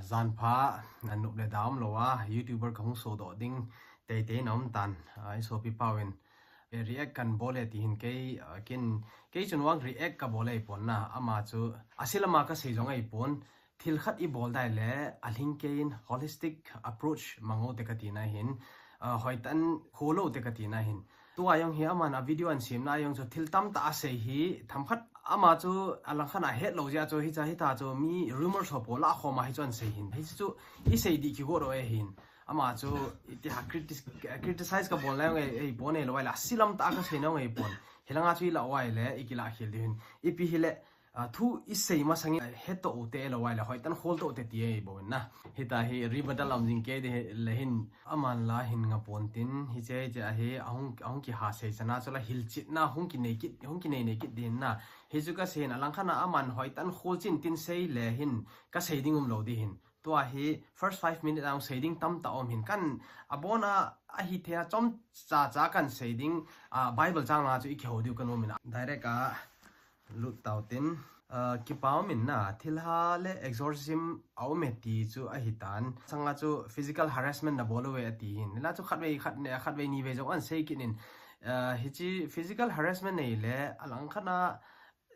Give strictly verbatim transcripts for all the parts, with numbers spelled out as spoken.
Janpha, a nup le dam lo a, YouTuber ka hung sodoh ding teitei na um tan, a, i sopi pau in, e, react kan bol e ti hin kei, a, kin, kei chun vang react ka bol e pon na, ama chu, a silama ka sei jong e pon, thil khat i bol dai le, a lhing kei in holistic approach mang u te ka ti na hin, a, hoitan khol u te ka ti na hin. Tua jong hi aman a video an siam na jong chu thil tamtah a sei hi, themkhat ama chu a langkhat a het lo jeh chu hicha hita chu mi rumor so po la khom a hi chu an sei hin. Hi chu i sei di kigo ro e hin. Ama chu iti ha critis-, criticize ka bol na jong e, e pon e lo ai la silam ta ka sei na jong e pon. Hilanga chu i la wai le i kila khel di hin. Ipi hi le a, thu i sei masang in, a, het to u te lo ai le hoitan khol to u te ti e bo na. Hita hi rebuttal um jing kei di le hin aman la hin nga pon tin, hiche, hiche a hi, a hung, a hung kiha sei chana chu la hilchet na, hung kinei kit, hung kinei nei kit din na. Hi chu ka sei hin a langkhat a aman hoitan khol chin tin sei le hin ka sei ding um lo di hin. Tua hi first five minute a hung sei ding tamtah um hin kan a bon a, a hi thei a chomcha cha kan sei ding, a, Bible chang la chu i kihou diu kan um in a. Direct a lut tau tin, a, kipa um in na, thilha le exorcism a um e ti chu a hi tan. Sanga chu physical harassment na bol u ve a ti hin. La chu khat vei, khat ne, khat vei ni vei jong an sei kit in, a, hichi physical harassment nei le a langkhat a,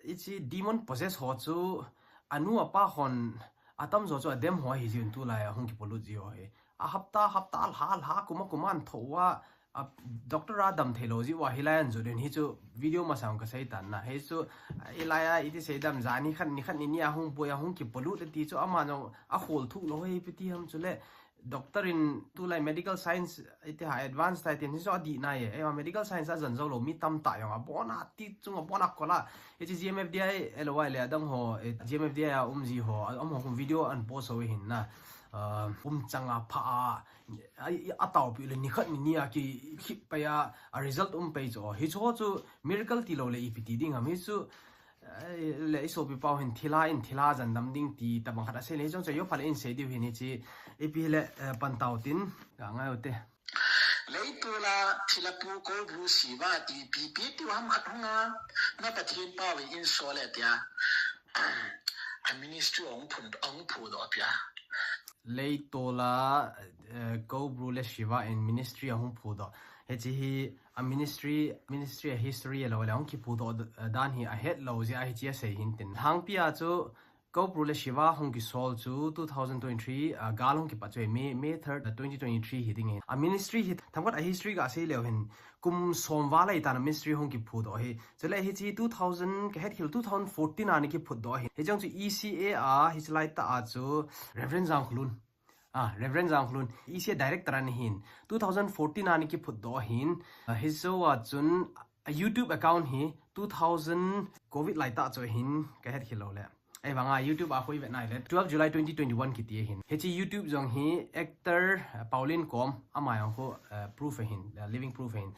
hichi demon possess ho chu a nu a pa hon a tam jo chu a dem ho hi jin tu lai a hung kipolut ji ho hi. A hapta, hapta, lha, lha, kuma, kuma an tho a, a, doctor a dam thei lo ji u a hi lai an jot in hi chu video masang ka sei tan na. Hi chu, a, i lai a, iti sei dam ja ni khat, ni khat ni ni a hung boi a hung kipolut ti chu ama jong a khol thu lo hi pi ti ham chu le. Doctor in tu lai medical science iti ha advance tai tin hi chu a di na ye. E, medical science a jan jo lo mi tamtah jong a bon a ti chung a bon a kol a. Hichi G M F D I L Y le adang ho, eh, G M F D I a um ji ho, a um ho kum video an post ho hin na. Ah, um chang a pha a, a, a tau pi le ni khat ni ni a ki khip pai a, a result um pai chu. Hi chu chu miracle ti lo le ipi ti ding ham hi chu, eh, le i sopi pau hin thilha in thilha jan dam ding ti tabang khat a sei le hi chu chu yo pha le in sei diu hin hichi ipi le, eh, pan tau tin ka ngai u te. Leitol a thilha pu Kobru Shiva ti pi pi ti ham khat hung a, na Pathen pau in so le tia. A ministry ong phun, ong phu do pia. Leitol a, eh, Kobru le Shiva in ministry a hung phu do. Hichi hi a ministry, ministry a history a lo le hung kiphu do, eh, dan hi a het lo jeh a hichi a sei hin tin. Hang pia chu Kobru le Shiva hung kisol chu two thousand twenty-three, ah, gal hung kipat chu May, May third, ah, twenty twenty-three hi ding e. A ministry hi, themkhat a history ka sei leu hin, kum som val a i tan a ministry hung kiphut doh hi. Chule hichi two thousand, ka het khel two thousand fourteen a ni kiphut doh hi. Hichang chu E C A a, hichi lai ta a chu Reverend Jangkholun. Ah, Reverend Jangkholun, E C A director a ni hin. Two thousand fourteen a ni kiphut doh hin. Ah, hichu a chun, a YouTube account hi two thousand covid lai ta chu hin ka het khel lou le. Ei vang a YouTube a khu i vet nai le twelve July twenty twenty-one kiti hin. Hichi YouTube jong hi actor, uh, Pauline Kom ama jong khu, uh, proof hin, uh, living proof hin.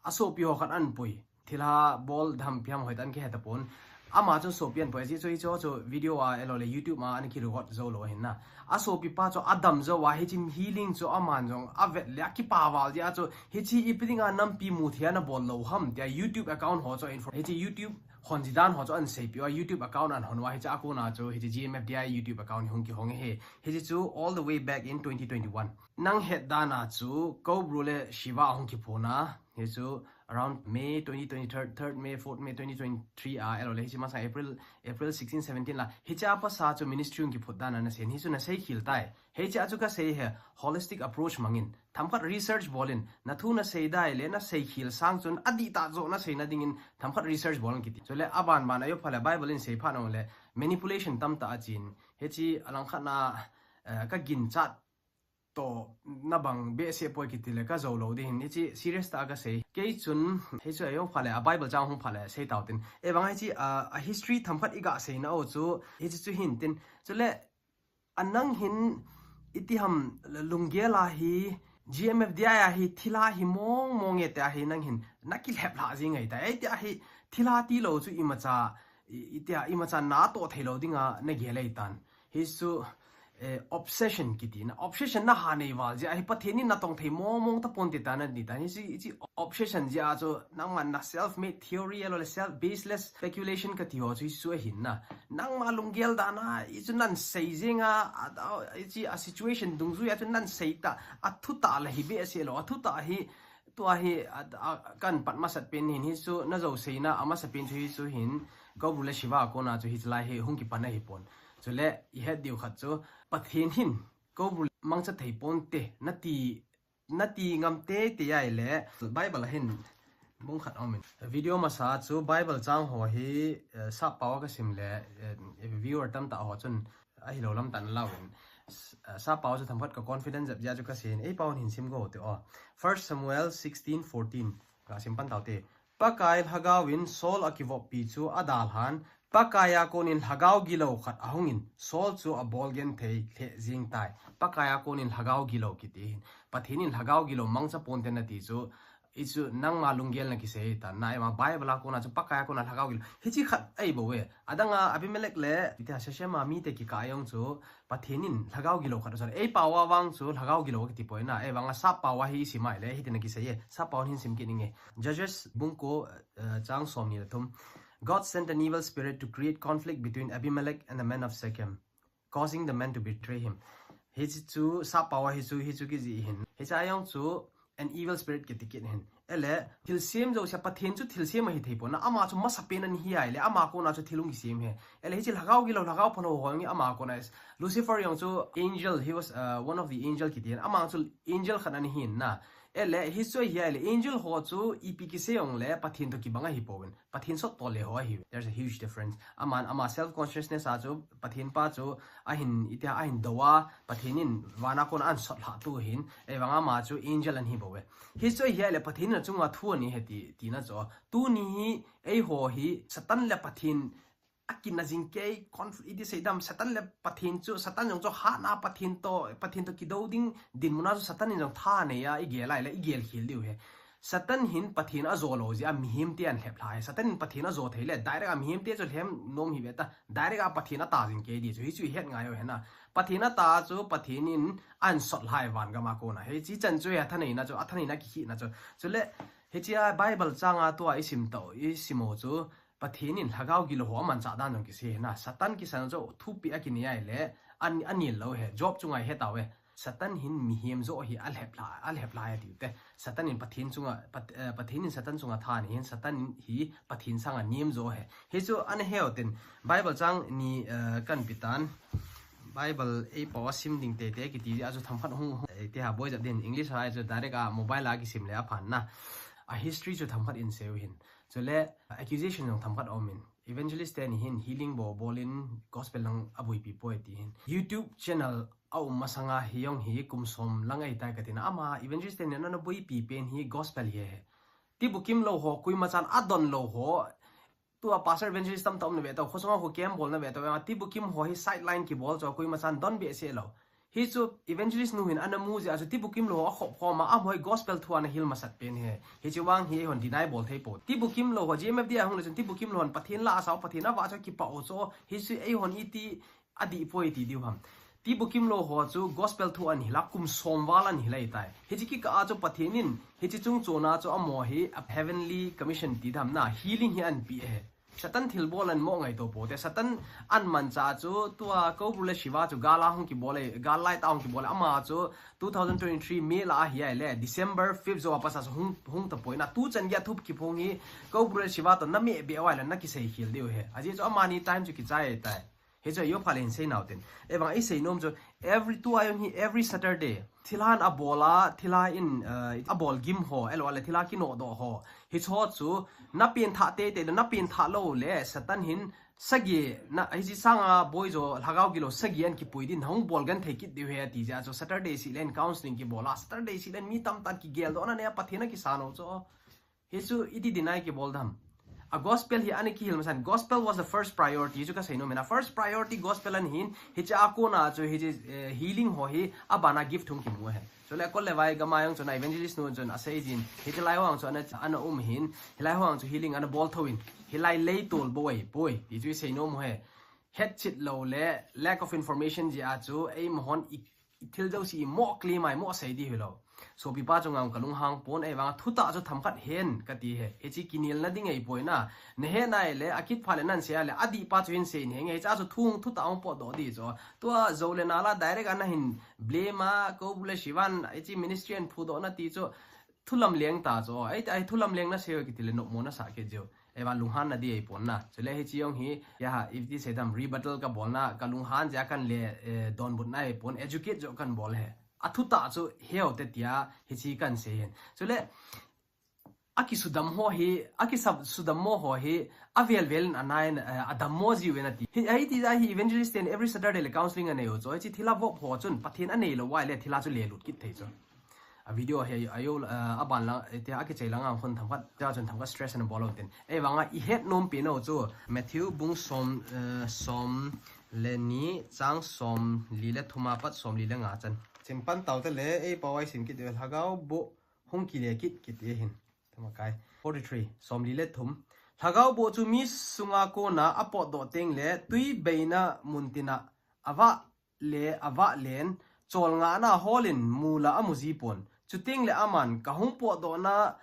A sopi ho khat an pui. Thilha bol dam pi ham hoi tan ki het a pon. Ama chun sopi an pui ji chu hichu chu video a elo le YouTube a an ki record jou lou hin na. A sopi pa chu a dam jou a hichi healing chu aman jong a vet le a kipa val ji a chu hichi ipi ding a nampi mu thei a na bol lou ham tia YouTube account ho chu info hichi YouTube hon ji dan ho chu an sei pi a YouTube account an hon wa hichi a kona chu hichi G M F D I YouTube account hung ki hong hi hichi chu all the way back in twenty twenty-one. Nang het dan a chu Kobru le Shiva hung ki phuna hichu around May twenty twenty-three, third May, fourth May twenty twenty-three a, elo le hichi masa April, April sixteen, seventeen la. Hicha pasa chu ministry hung kiphut dan a na sei, hichu na sei khel tai. Hicha chu ka sei hi holistic approach mangin. Themkhat research bolin, na thu na sei dai le na sei khel sang chun adih ta jo na sei na dingin themkhat research bolin kiti. Chule aban ban a yo pha le Bible in sei pha nong le manipulation tam ta a chin. Hichi a langkhat na, eh, ka ginchat to na bang behseh poi kiti le ka jou lou di hin hichi serious ta ka sei. Kei chun hichu a yo pha le a Bible chang hung pha le sei tau tin. E bang hichi a, a history themkhat i ga sei na o chu hichi chu hin tin. Chule a nang hin iti ham lunggel a hi G M F D I a hi thilha hi mong mong e te a hi nang hin na ki lhep lha ji ngai ta. Ei te a hi thilha ti lou chu imacha i, iti a imacha na to thei lou ding a na gel ei tan. Hichu, eh, obsession kiti na, obsession na ha nei val jeh a hi Pathen in na tong thei mong mong ta pon te ta na ni ta hi si, si obsession jeh a chu nangma na self made theory a lo le self baseless speculation kati ho chu hi chu ahin na, nangma lunggel dan a hi chu nan sei jing a, a, a, hi chi a situation dungjui a chu nan sei ta, a thu ta la hi be se lo, a thu ta hi tua hi, a, a, kan pat masat pen hin hi chu na jo seina a masa pen chu hi chu hin Kobru le Shiva a kona chu hi chu lai hi hung kipan ahi pon. Chule i het diu khat chu Pathen hin Kobru mangcha thei pon te na ti, na ti ngam te te ai le Bible a hin bung khat um in. Video masa chu Bible chang ho hi, eh, sap pao ka sim le, eh, viewer tam ta ho chun ahi lo lam tan lau in. S-, eh, sap pao chu themkhat ka confidence jep jia chu ka sin. Ei pao hin sim go te o. First Samuel sixteen fourteen. Ka sim pan tau te. Pakai Lhagao in Saul a kivoppi chu a dalhan, Pakai a konin Lhagao gilo khat a hungin, Saul chu a bol gen thei lheh jing tai. Pakai a konin Lhagao gilo kiti hin. Pathen in Lhagao gilo mangcha pon te na ti chu, i chu nangma lunggel na kisei ta, na ema Bible a kona chu Pakai a kona Lhagao gilo. Hi chi khat ei bo e. Adang a Abimelech le, iti a Shechem a mi te kikah a jong chu, Pathen in Lhagao gilo khat a sol. Ei pao a vang chu Lhagao gilo kiti poi na. Ei vang a sap pao a hi i sim ai le, hi ti na kisei e. Sap pao hin sim kit ning e. Judges bung ko, eh, chang som ni le thum. God sent an evil spirit to create conflict between Abimelech and the men of Shechem, causing the men to betray him. Hi chi chu sap pao a hi chu, hi chu ki ji hin. Hi cha jong chu an evil spirit kiti kit hin. Ele, thilsem jouse a Pathen chu thilsem ahi thei pon na, ama chu masa pen ana hi ai le, ama kona chu thil hung kisem e. Ele, hi chi Lhagao gilo, Lhagao phalo ho jong hi ama kona is. Lucifer jong chu angel, he was, uh, one of the angel kiti hin. Ama chu angel khat ana hin na. Ele, hi chu hi ai le, angel ho chu ipi kisei jong le, Pathen to kibang ahi pon. Pathen sot to le ho ahi. There's a huge difference. Aman, ama self consciousness a chu, Pathen pa chu, ahin, iti a, ahin do a, Pathen in vana kona ahin sot lha tu hin, ei vang ama chu angel ana hi bo e. Hi chu hi ai le Pathen in a chunga thu ana he ti, ti na chu. Tuni hi, ei ho hi, Satan le Pathen, a kin na jing kei, conflict iti sei dam, Satan le Pathen chu, Satan jong chu, ha na Pathen to, Pathen to kido ding, dinmun a chu Satan in jong tha nei a, i gel ai le, i gel khel diu he. Satan hin Pathen a jo lo jeh a mihem te ana lhep lha e. Satan in Pathen a jo thei le, direct a mihem te chu lhem nom hi ve ta. Direct a Pathen a ta jing kei di chu. Hi chu i het ngai u he na. Pathen a ta chu, Pathen in ahin sot lha e van gam a kona. Hi chi chan chu hi a thaneina chu, a thaneina kikhina chu. Chule, hi chi a Bible chang a tua i sim tau, i sim u chu. Pathen in Lhagao gilo ho a manchah dan jong kisei na. Satan kisan chu thupi a kinei ai le, an, a nil lo he. Job chunga i he tau e. Satan hin mihem jo hi a lhep lha, a lhep lha e tiu te. Satan in Pathen chunga, Pat-, eh, Pathen in Satan chunga tha nei hin, Satan hi Pathen sanga nem jo he. Hi chu ana he u tin, Bible chang ni, eh, kan pi tan. Bible ei pao a sim ding te te kiti a chu themkhat hung, hung, eh, ti ha boi jat din English a chu direct a mobile a kisim le a phan na. A history chu themkhat in sei u hin. Chule accusation jong themkhat a um in. Evangelist te ni hin healing bol bol in gospel lang a boipi poi ti hin. YouTube channel a um masanga hi jong hi kum som lang ahi tai ka ti na. Ama evangelist te ni ana boipi pen hi gospel hi he. Tibukim lo ho, koima chan a don lo ho. Tua pastor evangelist tam tam na ve tau, khosung a ho camp bol na ve tau, tibukim ho hi sideline kibol chu koima chan don be se lo. Hi chu evangelist nu hin ana mu jeh a chu tibukim lo ho a khop khom a, amaho hi gospel thu ana hil masat pen he. Hi chu vang hi hon deny bol thei po. Tibukim lo ho, G M F D a hung le chun tibukim lo hon Pathen la a sao, Pathen a vah chu kipah u chu. Hi chu ei hon iti a dih poi ti diu ham. Tibukim lo ho chu gospel thu ana hil a, kum som val ana hil ahi tai. Hi chi kikah a chu Pathen in, hi chi chung chon a chu amaho hi a heavenly commission ti dam na, healing hi ana pe he. Satan thilbol ana mo ngaito po te. Satan ana manchah chu tua Kobru le Shiva chu gal a hung kibol e, gal lai tah a hung kibol e. Ama chu two thousand twenty-three May la ahi ai le, December fifth jou a pat a chu hung, hung ta poi na. Tu chan gei a thu kiphong hi Kobru le Shiva to na meh be uva le na kisei khel diu he. Ajeh chu amani time chu kichai tai. Hi chu a jo pha le hin sei nau tin. Ei vang ei sei nom chu every, tua jong hi every Saturday. Thilha in a bol a, thilha in, uh, a bol gim ho, ahilou le thilha kinodoh ho. Hi chu ho chu, na pengthah teitei le, na pengthah lou le, Satan hin sagi, na, hi chi sanga boi jo, lhagao gilou sagi ana kipui din, hung bol genthei kit diu ahi ati jeh a chu, Saturday seh le hin counseling kibol a, Saturday seh le hin mi tamtah in kigeldohna nei a, Pathen a kisan u chu. Hi chu iti deny kibol dam. A gospel hi ana kihil masang. Gospel was the first priority. Hi chu kasei nom in a first priority gospel ana hin. Hi chu a kona chu hi chu, eh, healing ho hi a bana gift hung kimu ahi. Chule kol le vai gam a jong chun a evangelist nu chun asei jin. Hi chu lai ho jong chu ana, ana um hin. Hi lai ho jong chu healing ana bol thou in. Hi lai lei tol bou ahi poi. Hi chu isei nom u ahi. hetchet lou le lack of information jeh a chu eimahon i, i thil jouse i mo claim a i mo sei di hilou. Sopipa chunga kalunghang pon, ahivanga thutah chu themkhat hen kati ahi. Hiche kinelna ding ahipoi na. Nahet nai le, akit phat le nahin sei a le, adih pa chu hin sei in, henge, hiche a chu thu, thutah hung potdoh di chu. Tua jou le nal a direct a nahin blame a, Kobuk le Shivan, hiche ministry ahin phudoh na ti chu, thu lamleng tah chu. Ei, ei thu lamleng nasei u kiti le nopmo nasah kit jiu. Ahivang lunghanna di ahipon na. Chule hiche jong hi, ya, iti sei tam, rebuttal kabolna, kalunghan jeh a kahin le, eh, donbutna ahipon, educate joh kahin bol ahi. Athutah chu heu te tia, hiche kahin sei ahin. Chule, akisudam ho hi, akisudam mo ho hi, avel vel in anai, eh, adammo jiuvin ati. Hi, hiti jeh a hi evangelist ten every Saturday le counseling anei u chu. Hiche thilha vop ho chun, Pathen anei lou uva le thilha chu lelut kit thei chu. A video hi, a, a, a ban lang, eh, tia akichai lang a khun themkhat, tia chun themkhat stress ana bol u tin. Ahivanga i het nom pen u chu, Matthew bung som, eh, som le ni, chang somli le thum a pat somli le nga chan. Sim pan tau te le, ei pao a i sim kit u, Lhagao boh hung kile kit, kiti ahin. Themakai. Forty-three, somli le thum. Lhagao boh chu mi sunga kona apotdoh teng le, twi beina mun tin a, avah le avah len, cholngahna hol in mol a amu ji pon. Chuteng le aman, kahung potdohna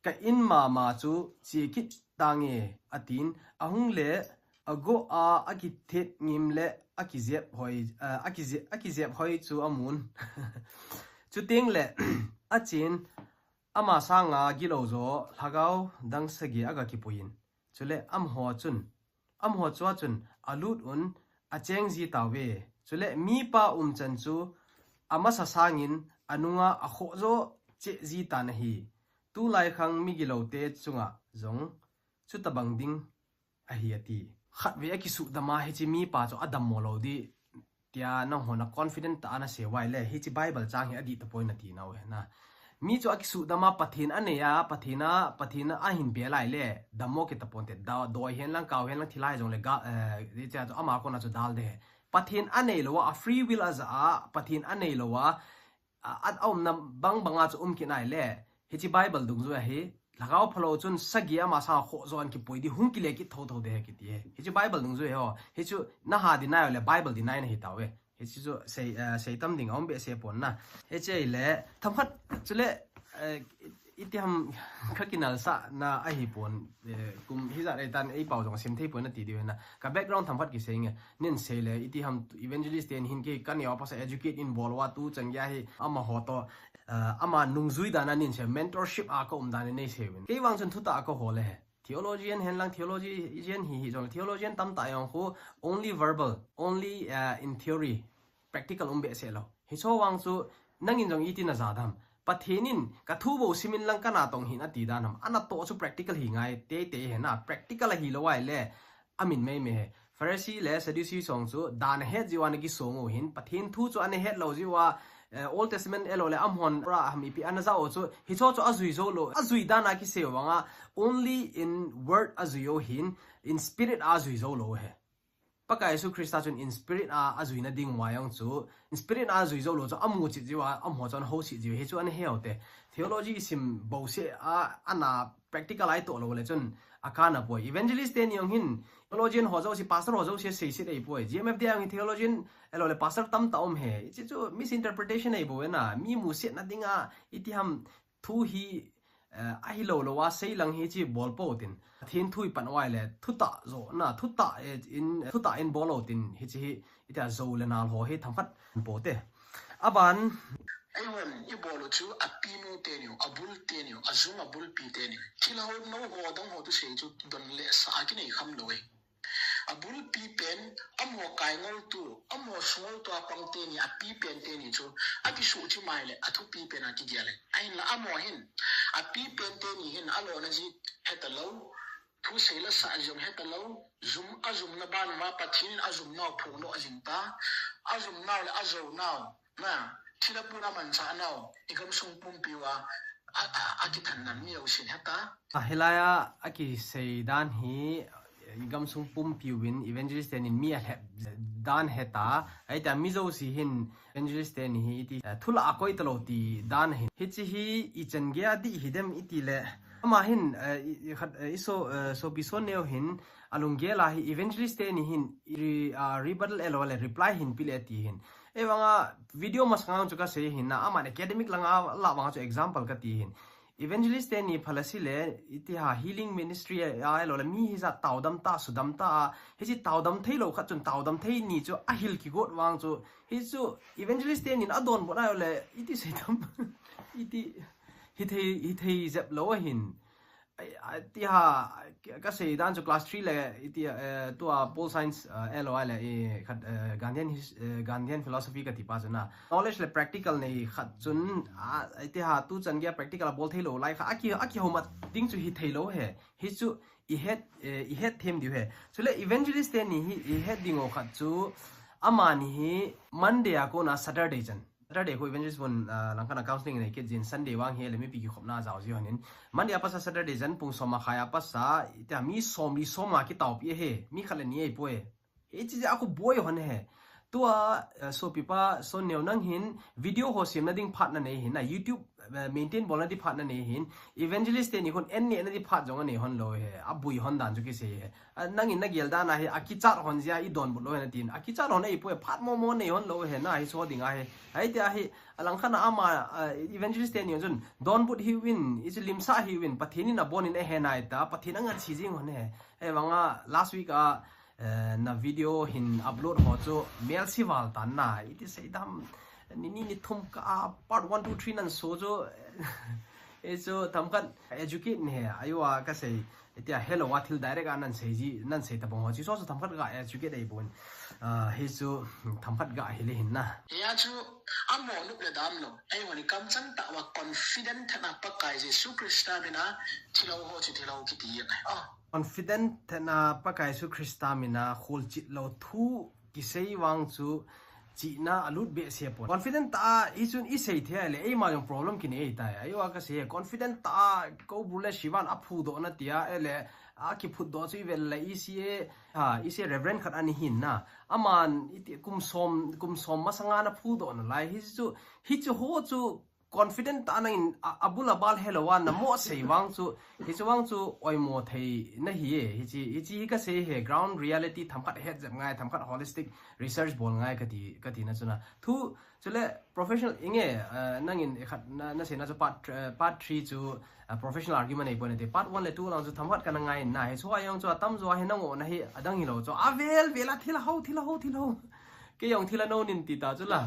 ka in mama chu che kit tange, atin, ahung le, agoh a, akithet ngim le, akijep hoi, eh, akije-, akijep hoi chu amun. Chuteng le, achen, ama sanga gilou joh, lhagao dang sagi aga kipuiyin. Chule amaho chun, amaho chua chun alut un acheng ji tauve. Chule mipa umchan chu amasa sangin anunga akhoh joh cheh ji tan ahi. Tulai khang migiloute chunga jong chutabang ding ahi ati. Khatvei akisudam a hiche mipa chu adammo lou di tia nanghon a confident tah a nasei uva ahile, hiche Bible chang hi adih tapoi nati nau ahi na. Mi chu akisudam a Pathen anei a, Pathen a, Pathen a ahin bel a ahile, dammo kit taponte, da, doi hen lang, kau hen lang, thilha jongle, ga, eh, hiche a chu ama kona chu dal de. Pathen anei lou a, a free will a ja a, Pathen anei lou a, a, a, aumna bang bang a chu um kit nai le. Hiche Bible dungjui ahi, lhagao phalou chun sagi ama sanga khoh joh in kipui di hung kile kit thotho de ahi kiti ahi. Hiche Bible dungjui ahi ho. Hichu naha deny u le Bible deny nahi tauve. Hiche chu sei, eh, sei tam ding aum behseh pon na. Hiche le, themkhat chule, eh, itiham kakinalsah na ahi pon, eh, kum hijat ahitan ei pao jong sim thei pon nati diu ahi na. Ka background themkhat kisei nge. Nin sei le, itiham evangelist ten hin kei kaneo a pasal educate in bol uva tu chan gei ahi amaho toh, eh, ama nungjui dan a nin sei, mentorship a ka um dan a nei sei uvin. Kei vang chun thutah a ka hol e. Theologian hen lang, theologian hi hi jong, theologian tamtah jong khu only verbal, only, eh, in theory, practical um behseh lou. Hicho vang chu nangin jong iti na ja dam. Pathen in ka thu bou sim in lang kana tong hih in ati dan ham. Anatoh chu practical hi ngai teitei ahi na, practical ahi lou ahile, amin meimei ahi. Pharisee le Sadducee song chu dan ahet jeh uva ana kisong u ahin, Pathen thu chu ana het lou jeh uva, eh, Old Testament ahilou le amahon ra ham ipi ana ja u chu, hicho chu ajui jou lou, ajui dan a kisei u vang a, only in word ajui u ahin, in spirit a ajui jou lou ahi. Pakai Jesu Christa chun in spirit a ajuina ding uva jong chu, in spirit a ajui jou lou chu amu chet jeh uva, amaho chu ana ho chet jeh u ahi, hichu ana he u te. Theology sim bouseh a, ana practical a itoh lou le chun akana poi. Evangelist teni jong hin, theologian ho jouse, pastor ho jouse seiset ahipoi. G M F D a jong hin theologian ahilou le pastor tamtah um ahi. Hiche chu misinterpretation ahi bou ve na. Mi musetna ding a, itiham thu hi, eh, ahilou lou a, sei lang hiche bol pou tin. Pathen thu ipan uva ahile, thutah joh na, thutah, eh, in, thutah in bol u tin, hiche hi, itia jou le nal ho hi themkhat pou te. Aban. Eihon ibol u chu apinu teniu, abul teniu, ajung abulpi teniu. Thilha ho nou ho dang ho thusei chu don le sah a kinei kham lou e. Abulpi pen, amaho kaingol tu, amaho sungol tu a pang teni, api pen teni chu, akisuh chu mai le, athupi pen akigel e. Ahinla amaho hin, api pen teni hin, alona ji heta lou, thusei la sah jong heta lou, jum, ajumna ban uva Pathen in ajumnau phongdoh jing ta, ajumnau le ajounau, na, thilha puna manchah nau, igamsung pumpi uva, a, a, akithanna mi jousen heta. Ahilai a, akisei dan hi, igamsung pumpi uvin evangelist teni mi alhep dan heta, ahitia mi jouse hin evangelist teni hi iti, eh, thulha akoi talou ti dan ahin. Hiche hi ichan gei a dih hidem iti le, Ama hin, eh, i, i khat, eh, i so, eh, sopi Sonneo hin, alunggel a hi evangelist teni hin, i, ah, rebuttal ahilou le reply hin pile ti hin. Ahivanga video masanga chu kasei hin na, aman academic langa la vanga chu example kati hin. Evangelist teni phalasi le, iti ha healing ministry a, ahilou le mi hijat taodam ta, sudam ta, hichi taodam theilou khat chun taodam thei ni chu ahil kigot vang chu, hichu evangelist tenin adonbut ahilou le, iti sei tam, iti, hithei, hithei jep lou ahin. Ai, ai, ti ha, ka, kasei dan chu class three le, iti, eh, tua Pol Science, eh, ahilou le, eh, khat, eh, Gandhian his-, eh, Gandhian philosophy kati pa chu na. Knowledge le practical nei khat chun, a, iti ha, tu chan gei practical a bol theilou lai kha, aki, akihoumat ding chu hithei lou he. Hichu ihet, eh, ihet them diu he. Chule evangelist teni hi ihet ding u khat chu, amani hi Monday a kona Saturday chan. Saturday khu evangelist pun, ah, langkhat a counseling nei kit jin, Sunday vang hi le mipi kikhopna jao ji honin. Monday a pasa Saturday chan pung som a khai a pasa, iti ha mi somli somnga kitaopi he, mi khat le ni ahipoi. Hichi jeh a khu boi hon he. Tua, eh, sopi pa, Sonneo nang hin, video ho semna ding phat nanei hin, na YouTube, eh, maintain bolna ding phat nanei hin, evangelist teni khun en nehna ding phat jong anei hon lou he, aboi hon dan chu kisei he. A, nangin nagel dan a hi, akichat hon jeh a idonbut lou he natin. Akichat hon ahipoi, phat momo nei hon lou he, na hiso ding ahi. Ahi ti ahi, alangkhat a ama, a, evangelist teni chun, donbut hiuvin, hichu limsah hiuvin, Pathen in abonin ahe nai ta, Pathen angansei jing hon he. Ahivanga last week a, eh, na video hin upload ho chu melse val tan na, iti sei dam, ni, ni, ni thum ka, ah, part one, two, three nan so chu, eh, chu themkhat educate ni he, ahiuva kasei, iti a hello a thil direct a nan sei ji, nan sei tabang ho, chu so chu themkhat ga educate ahi bon, ah, hichu themkhat ga hile hin na. Hia chu, amo nup le dam lou, ahiuva ni kamchang tah uva confident tah na Pakai Jesu Christa mina, thilou ho chu thilou kiti ahi. Ah. Confident tah na Pakai Jesu Christa mina kholchil lou thu kisei vang chu chihna alut behseh pon. Confident tah a, hichun isei thei le, eima jong problem kinei tai. Ahiuva kasei, confident tah a, Koubru le Shivan aphudoh na tia, ele, akiphutdoh chu ivel le, E C A, ha, E C A Reverend khat ana hin na. Aman, iti, kum som, kum som masanga ana phudoh nalai. Hichu, hichu ho chu, confident tah a nangin a, abul abal helou a namo sei vang chu, hichu vang chu oimo thei nahi e, hichi, hichi hi kasei he, ground reality themkhat het jep ngai, themkhat holistic research bol ngai kati, kati na chu na. Thu, chule professional inge, eh, nangin ikhat na, naseina chu part, eh, part three chu, eh, professional argument ahipoi nate. Part one le two lang chu themkhat kana ngai na, hichu a jong chu atamjo hi nangoh na hi adang hilou chu. Avel vel a thil hao, thil hao, thil hao. Kei jong thil a nou nin ti ta chu la.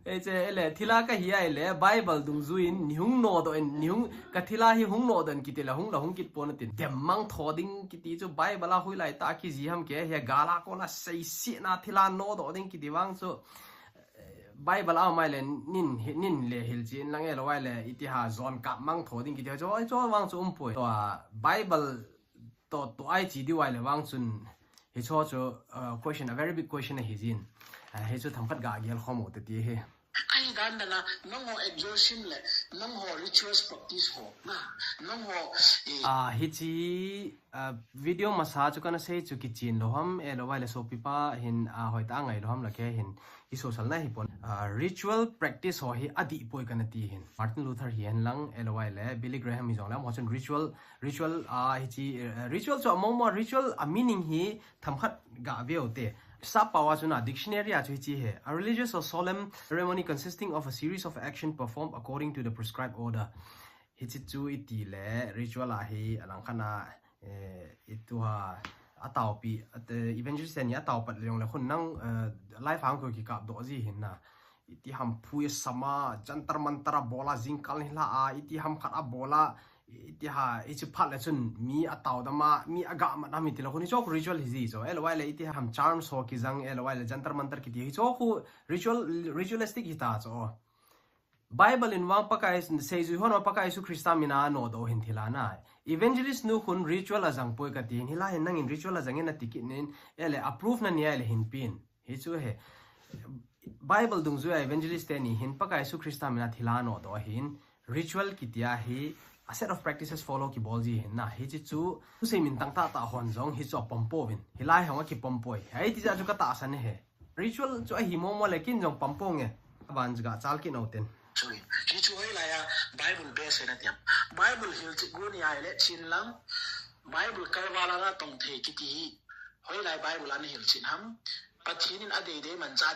Hiche, ele, thil a kahi a ile, Bible dungjuiyin, nei hung nodoh in, nei hung, ka thil a hi hung nodoh in kiti le, hung la hung kit pon tin. Dem mangtho ding kiti chu Bible a hoilai tah a kiji ham ke, hia gal a kona seisih na thil a nodoh ding kiti vang chu, eh, Bible a um a ile, nin, hi, nin le hilchen lang elou a ile, iti ha jon kap mangtho ding kiti chu, hichu vang chu umpoi. Tua, Bible to, to a ichi diu a ile vang chun, hichu chu, uh, question, a very big question ahi jin. Uh, hichu themkhat ga gel khom u te ti hi. Ahi dan dan a, nangho exorcism le, nangho rituals practice ho, na, nangho, eh. Ah, hichi, ah, video masa chu kana sei chu kichin lou ham, elou a ile sopi pa hin, ah, hoitah a ngai lou ham la kei hin, kisosal na hi pon. Ah, ritual practice ho hi adih poi kana ti hin. Martin Luther hi hen lang, elou a ile, Billy Graham hi jong le, amaho chun ritual Ritual, ah, hichi, eh, ritual chu among mo, ritual a meaning hi themkhat ga ve u te. Sap pao a chu na dictionary a chu hichi he. A religious or solemn ceremony consisting of a series of action performed according to the prescribed order. Hichi chu iti le ritual a hi alangkhat a, eh, itu ha ataopi, at, eh, evangelist ni ataopat le jong le khun nang, eh, live hang ko kikapdoh ji hin na. Iti ham phui sama, Jantar Mantar a bol a, jingkal nilhah a, iti ham khat a bol a, iti ha, hichi phat le chun mi ataodam a, mi agamat a, mi ti lou khun hichu ritual hi ji chu. Elou a ile iti ham charms ho kijang, elou a ile Jantar Mantar kiti hichu khu ritual, ritualistic hita chu. Bible in vang Pakai seijui hon Pakai Jesu Christa mina nodoh hin thil a na. Evangelist nu khun ritual ajang poi kati hin, hilai hin nangin ritual ajang in ati kit nin, ele approve na nia ile hin pin. Hichu he, Bible dungjuia evangelist teni hin Pakai Jesu Christa mina thil a nodoh hin, ritual kiti a hi a set of practices follow kibol ji hin na, hichi chu, thusei min tang tahtah hon jong hichu apom pouvin, hilai hong akipom poi. Hiti jeh chu katahsan e he. Ritual chu ahi momo le kin jong pom ponge. Aban chu gachal kit u ten. Chu, hichu hoilai a, Bible base na tiam. Bible hilchet gu ni ai le chin lang. Bible kalval a natong thei kiti hi. Hoilai Bible a nahilchet ham. Pathen in adeidei manchah.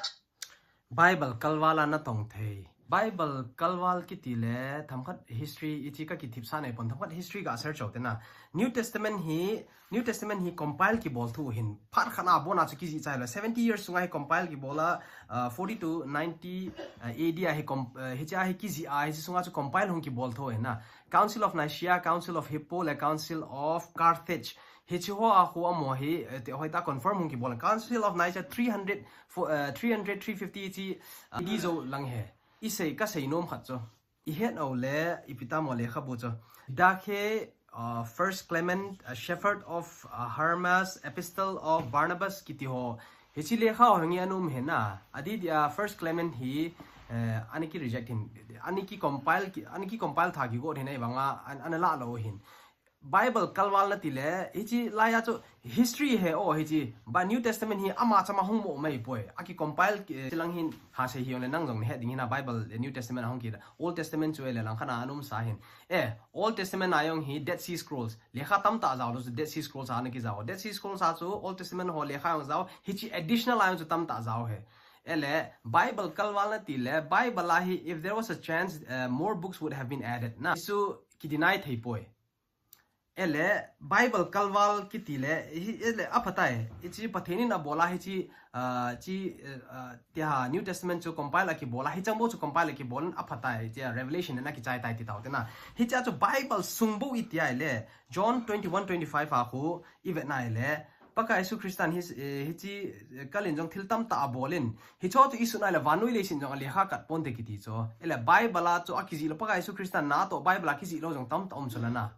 Bible kalval a natong thei. Bible kalval kiti le themkhat history ichi ka kithipsa nei pon themkhat history ka search out na. New Testament hi New Testament hi compile kibol thu hin phat khat a bon a chu kijih chai le seventy years sunga hi compile kibol a, uh, forty to ninety, uh, A D a hi com-, uh, hicha hi kijih a hi sunga chu compile hung kibol thu hin na. Council of Nicaea, Council of Hippo le Council of Carthage. Hichi ho a khu amo hi, eh, te hoita confirm hung kibol. Council of Nicaea three hundred, fo-, uh, three hundred, three fifty chi, uh, A D jou lang he. I sei ka sei nom khat chu. I het u le, ipi ti mo lekhabu chu. Didache, uh, First Clement, a shepherd of, uh, Hermas, Epistle of Barnabas kiti ho. Hichi lekha ho ngi anum he na. Adeh dia First Clement hi, eh, ani ki reject hin, ani ki compile ki, ani ki compile tha kigot hin ei vanga, an, ana la lo hin. Bible kalval nati le, hichi laiya chu history he o hichi. Ba New Testament hi ama chama hung mo mai poi. Aki compile ki, eh, lang hin ha sei hi le nang jong he ding hin a Bible, eh, New Testament a hung ki da. Old Testament chu le lang khat a anum sa hin. Eh, Old Testament a jong hi Dead Sea Scrolls. Lekha tamtah jao lo chu Dead Sea Scrolls a na kijao. Dead Sea Scrolls a chu Old Testament ho lekha jong jao. Hichi additional a jong chu tamtah jao he. Ele, Bible kalval nati le, Bible a hi, if there was a chance, uh, more books would have been added. Na, chu ki deny thei poi. Ele, Bible kalval kiti le, hi, ele, aphatai, hichi Pathen in abol a hichi, uh, chi, uh, tia New Testament chu compile a kibol a, hichang bou chu compile a kibol in aphatai, tia Revelation na kichai tai ti tao te na. Hicha chu Bible sung bou i tia le, John twenty-one twenty-five a khu, i ve na le, Pakai Jesu Christan hi, eh, hichi, eh, kalin jong thil tamtah abol in. Hicho chu i sut na le vannoi leiset jong a lekha kat ponte kiti chu. Ele Bible a chu akijih lo Pakai Jesu Christan na to Bible a kijih lo jong tamtah um chu la na.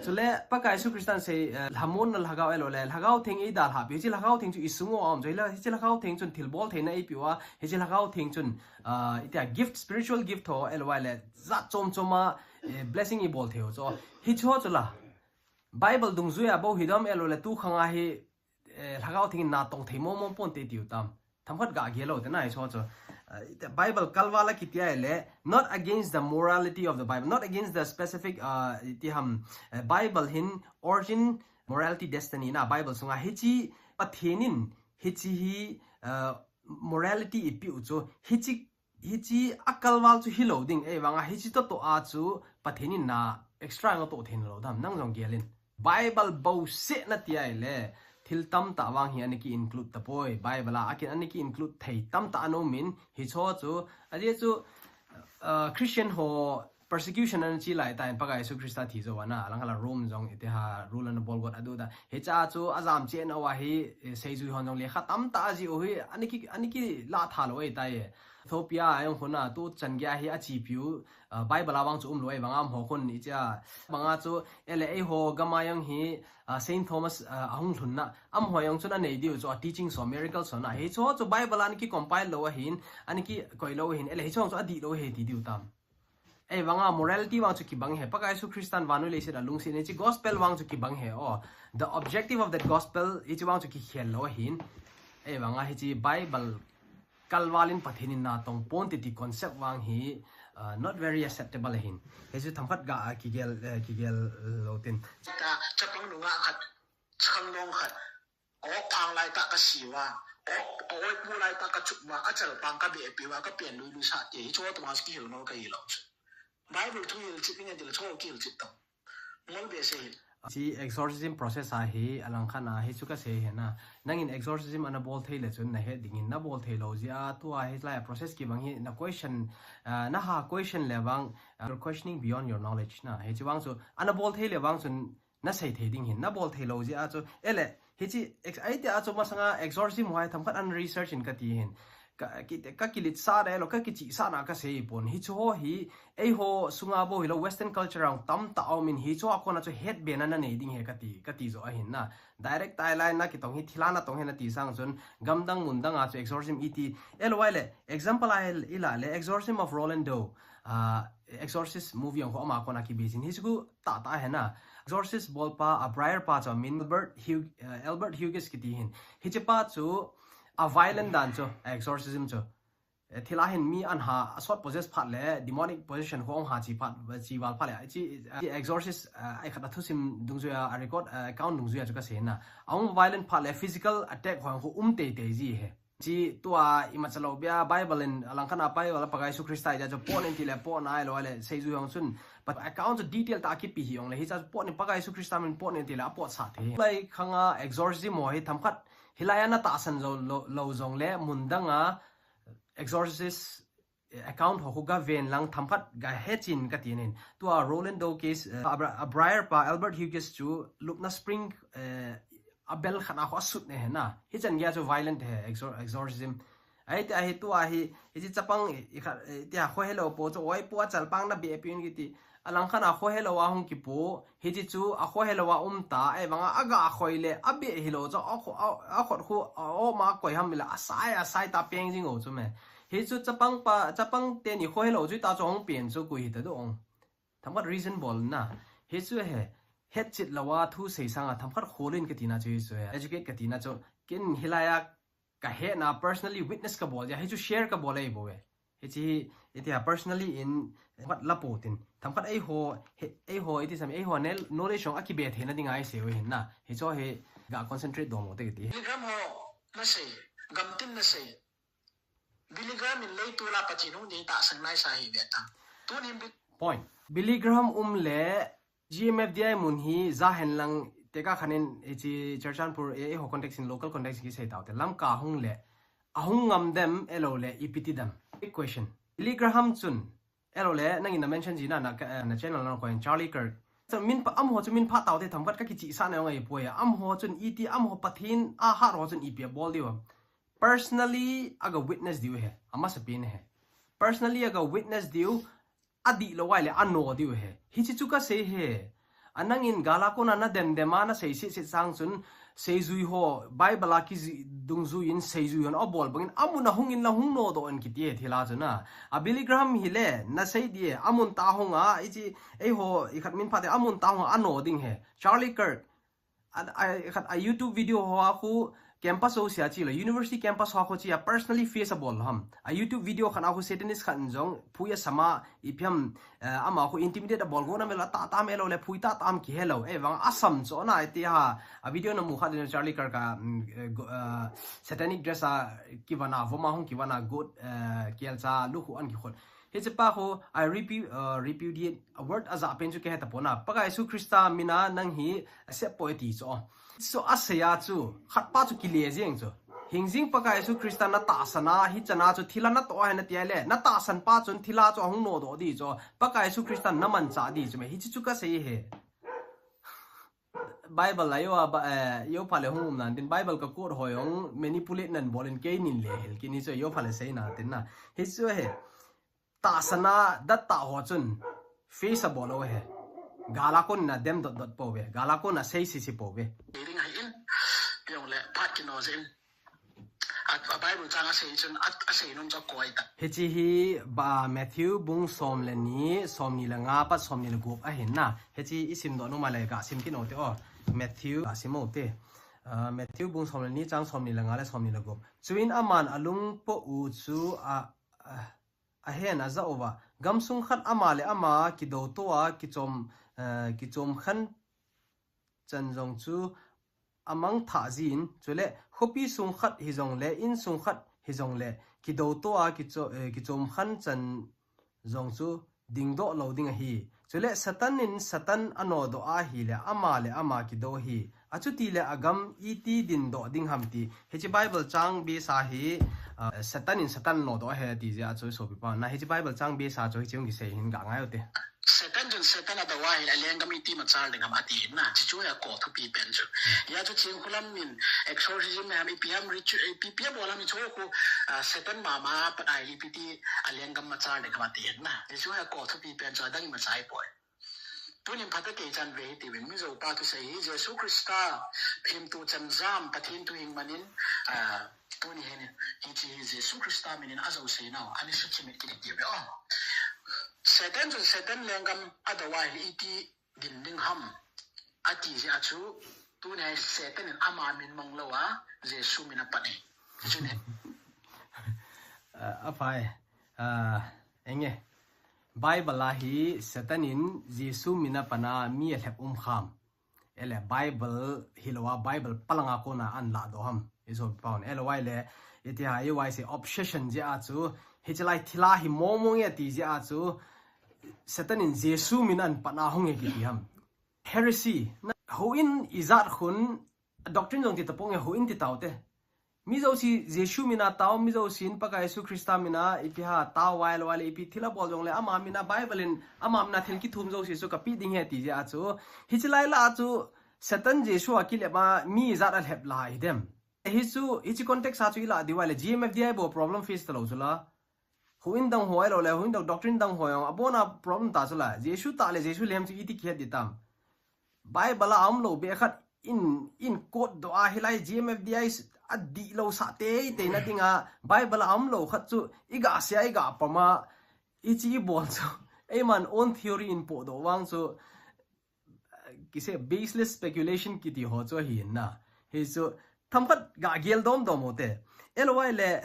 Chule Pakai Jesu Christan sei, eh, lhamonna lhagao elo le, lhagao theng i dalha pi, hichi lhagao theng chu i sung u a um chu, hila, hichi lhagao theng chun thilbol theina i piu a, hichi lhagao theng chun, ah, itia gift, spiritual gift ho elo le, jat chom chom a, eh, blessing i bol thei u chu. Hicho chu la. Bible dungjuia bou hi dam elo le tu khang a hi, eh, lhagao theng in na tong thei mo mo ponte tiu tam. Themkhat ga gel lo te na hicho chu. Eh, Bible kalval a kitia le, not against the morality of the Bible, not against the specific, uh, ti ham, eh, Bible hin origin, morality, destiny na Bible sunga hichi Pathen in hichi hi, uh, morality i piu chu hichi hichi a kalval chu hi lo ding, ei vanga hichi to to a chu Pathen in na extra nga to theina lo dam nang jong gel in. Bible bou se na ti ai le, thil tamtah vang hi ani ki include ta poi. Bible a akin ani ki include thei tamtah an um in, hicho chu, ajeh chu, uh, Christian ho persecution an chi lai ta in Pakai Jesu Christa thi jo ana, alang hala Rome jong ite ha rule an bol got adu da. Hicha chu ajam chen awa hi, eh, seijui hon jong lekha tamtah aji u hi, ani ki, ani ki la tha lo ei ta e. Ethiopia a jong khun a tu chan gei a hi a chi piu, ah, Bible a vang chu um lo ei vang am ho khun i cha. Banga chu ele ei ho gam a jong hi, ah, Saint Thomas, ah, a hung lhun na. Am ho jong chun a nei diu chu a teaching so, miracle so na. Hicho chu Bible a ani ki compile lo ahin, ani ki koi lo ahin, ele hicho chu a di lo he ti diu tam. Ei vanga morality vang chu kibang he. Pakai Jesu Christan vannoi leiset a lungset hichi gospel vang chu kibang he. Oh, the objective of that gospel hichi vang chu kikhel lo ahin. Ei vanga hichi Bible kalval in Pathen in na tong ponte ti concept vang hi, uh, not very acceptable ahin. Hichu themkhat ga, uh, kigel, uh, kigel lo tin. Ta, chapang nunga khat, chapang nung khat. Awk phang lai ta ka siu a, awk, awk pu lai ta ka chup a, a chal pang ka be pi a, ka pian lui lui sa te, hicho tuma ki hil ngol ka hi lo chu. Bible thu hilchet ning a dil cho ki hilchet tau. Ngol behseh hi. Chi exorcism process a hi, alang khat a hichu ka sei hi na. Nangin exorcism ana bol thei le chun na he dingin na bol thei lo jeh a, tua hi lai process kibang hi na question, ah, na ha question le vang, ah, you're questioning beyond your knowledge na. Hichu vang chu, ana bol thei le vang chun na sei thei ding hin, na bol thei lo jeh a chu. Ele, hichi, ex-, ai te a chu masanga exorcism ho hi themkhat an research in ka ti hin. Ka, ki, ka kilit sa da elo, ka kichi sa na ka sei pon. Hichu ho hi, ei ho sunga bou hi lo Western culture ang tamtah a um in hichu a kona chu het be na na nei ding he ka ti, ka ti jo ahin na. Direct tai lai na kitong hi thil a na tong he na ti sang chun gamdang mundang a chu exorcism i ti. Elo ai le, example a i la le, Exorcism of Roland Doe. Ah, Exorcist movie ang ho ama kona ki be jin. Hichu tah tah he na. Exorcist bolpa, a Briar pa chu min Albert Hugh-, uh, Albert Hughes kiti hin. Hichi pa chu a violent dan chu, a exorcism chu. Eh, thilha hin mi ahin ha, asot possess phat le, demonic possession ho ahin ha chi phat, chi val phat le, chi, chi exorcist, eh, ai khat a thusim dungjuia, a record, eh, account dungjuia chu kasei na. Ahung violent phat le, physical attack ho khu um teitei ji ahi. Chi tua ima chalou bia Bible in alangkhat a Bible a Pakai Jesu Christa ija chu pon in ti le pon nai lou le seijui hong chun, but account chu detail tah a kipe hih jongle, hicha chu pon in Pakai Jesu Christa min pon in ti le apot sah thei. Lai khang a exorcism ho hi themkhat hilai a na tahsan jou lou, lou jongle mun dang a exorcist, eh, account ho khu gaven lang themkhat gahe chin kati nin. Tua Rolando case, eh, a bra-, a Briar pa Albert Hughes chu lupna spring, eh, a bel khat a khu asut ne ahi na. Hichan gei a chu violent ahi, exor-, exorcism. Ahi tia hi tua hi, hichi chapang i, i khat, eh, tia khohelou po chu, oi po a chalpang na be pi un kiti. Alangkhat a khohelou a hung kipo, hichi chu a khohelou a um ta, ahivang a aga khoi le, a be hilou chu, a kho-, a, a khut khu, a, o ma koi ham le, asai, asai ta peng jing u chu me. Hichu chapang pa, chapang teni khohelou chu ta chu hung pen chu koi hita dong. Themkhat reason bol na. Hichu he, hetchet lou a thu sei sang a themkhat kholin kati na chu hichu he. Educate kati na chu, ken hilai a kahe na personally witness kabol ja, hichu share kabol ahi bou e. Hichi hi, iti a personally in, themkhat la po tin. Themkhat eiho, he, eiho, iti sam, eiho nel, knowledge jong akibe thei na ding a isei u ahin na. Hichu hi, ga concentrate dong mo te kiti. Billy Graham ho, nasei, gamtin nasei. Billy Graham in lei tu la Pathen hung ding tahsan nai sa hi ve ta. Tunin Bi- Point. Billy Graham um le, G M F D I mun hi ja hen lang te ka khanin hichi Churachandpur e, eiho context in local context kisei tau te. Lamka hung le, ahung ngam dem, elou le, ipi ti dem. Big question. Billy Graham chun, elou le, nangin na mention ji na, na, eh, na channel na ko Charlie Kirk. So, min pa, amaho chu min pha tau te themkhat ka kichi sa na ngai poi. Amaho chun iti, amaho Pathen a hat ho chun ipi abol diu. Personally, aga witness diu he. Amasa pen he. Personally, aga witness diu. Adih lou vai le ano diu he. Hichi chu kasei he. Anangin gal a kona na dem dem a na sei sit sit sang chun seijui ho Bible a kiji dungjui in seijui hon abol bangin amun a hung in la hung nodoh in kiti he thilha chu na. A Billy Graham hi le nasei di e amun ta hung a ichi eiho ikhat min pha te amun ta hung a ano ding he. Charlie Kirk A, a, khat a YouTube video ho a khu campus ho sia chi lo, university campus ho a khu chi a personally face abol ham. A YouTube video khat a khu Satanist khat in jong phui asam a ipi ham, eh, ama khu intimidate abol go na mel a ta ta mel lo le phui ta tam kihe lou. Ahivang asam chu na iti ha. A video na mu khat in Charlie Kirk a, mm, eh, go-, eh, satanic dress a kivon a, vom a hung kivon a, goat, eh, kelcha lu khu an kikhot. Hichi pa khu, I repu-, uh, repudiate a word a ja pen chu kihe ta pon a. Pakai Jesu Christa min a nang hi accept poi ti chu. So asei a chu, khat pa chu kile jeng chu. Hingjing Pakai Jesu Christa na tahsan a, hichan a chu thilha na toh a hi na ti a le. Na tahsan pa chun thilha chu ahung nodoh di chu. Pakai Jesu Christa na manchah di chu me. Hichi chu kasei he. Bible a yo a ba, eh, yo pha le hung um nan tin Bible ka quote ho jong manipulate nan bol in kei nin le hel kini chu yo pha le sei na tin na. Hichu he. Tahsan a dat ta ho chun face abol u he. Gal a kon na dem dot dot pou ve. Gal a kon na sei si si pou ve. Ding ahi in. Jong le phat kino jin. A, a Bible chang asei chun, a, asei nom chu akoi ta. Hichi hi ba Matthew bung som le ni, som ni le nga pat som ni le gup ahin na. Hichi i sim doh nom a le ga sim kit u te o. Matthew ga sim u te. Ah, Matthew bung som le ni chang som ni le nga le som ni le gup. Chuin aman alung po u chu a, a, ahen aja uva. Gamsung khat ama le ama kido to a kichom, eh, kichom khan chan jong chu amang thah jin, chule khopi sung khat hi jong le, in sung khat hi jong le, kido to a kicho-, eh, kichom khan chan jong chu dingdoh lou ding ahi. Chule Satan in Satan anodoh ahi le, ama le ama kido hi. Achuti le agam iti dindoh ding ham ti. Hichi Bible chang besa hi, ah, Satan in Satan nodoh ahi ti jeh a chu sopi pa. Na hichi Bible chang besa chu hichi hung kisei hin ga ngai u te. Satan chun Satan adou ahi le, alenggam iti machal ding ham ati na. Chi chu hi ako thupi pen chu. Hia chu Chingkhulam in exorcism ham ipi ham ritual, ipi ipi abol ham chu khu, ah, Satan mama pat ahi le ipi ti alenggam machal ding ham ati na. Chi chu hi ako thupi pen chu adang i machai poi. Tunin phatecha kei chan ve hiti vin Mizo pa thusei hi Jesu Christa phimtu chanjam Pathen thu hing manin, ah, tuni hin hichi hi Jesu Christa minin ajo sei nau, ani suchimit kit ti ve o. Satan chun Satan lenggam adou ahi iti din ding ham. Ati jeh a chu, tuni Satan in ama min mang lou a, Jesu min apan e. Chu ne. Ah, aphai. Ah, enge. Bible a hi Satan in Jesu mina pana mi alhep um kham. Ele Bible hiloa Bible palanga kona an la do ham. Iso paun. Ele wai le iti ha i wai se obsession jeh a chu. Hichelai thila hi mong mong e ti jeh a chu. Satan in Jesu mina an pana hung e kiti ham. Heresy. Na, houin ijat khun doctrine jong ti tapong e houin ti tau te. Mi jouse Jesu mina tao, mi jousen Pakai Jesu Christa mina ipi ha tao vai lo vai le ipi thila bol jongle ama mina Bible in ama mina thil kithum jouse chu kapi ding he ti jeh a chu. Hichelai la chu Satan Jesu a kilep a mi jat alhep la hi dem. Hichu, hichi context a chu ila di vai le G M F D I bou problem face talou chu la. Houin dang ho ahilou le, houin dang doctrine dang ho jong, abona problem ta chu la. Jesu tah le Jesu lem chu iti kihet di tam. Bible a umlou be khat in, in quote do a hilai G M F D I adih lou sa te, te na dinga, Bible a umlou khat chu, iga sia, iga pama, ichi ibol chu. Eiman own theory in po do vang chu, kise baseless speculation kiti ho chu ahin na. Hichu, themkhat ga gel dom dom ho te. Ele wai le,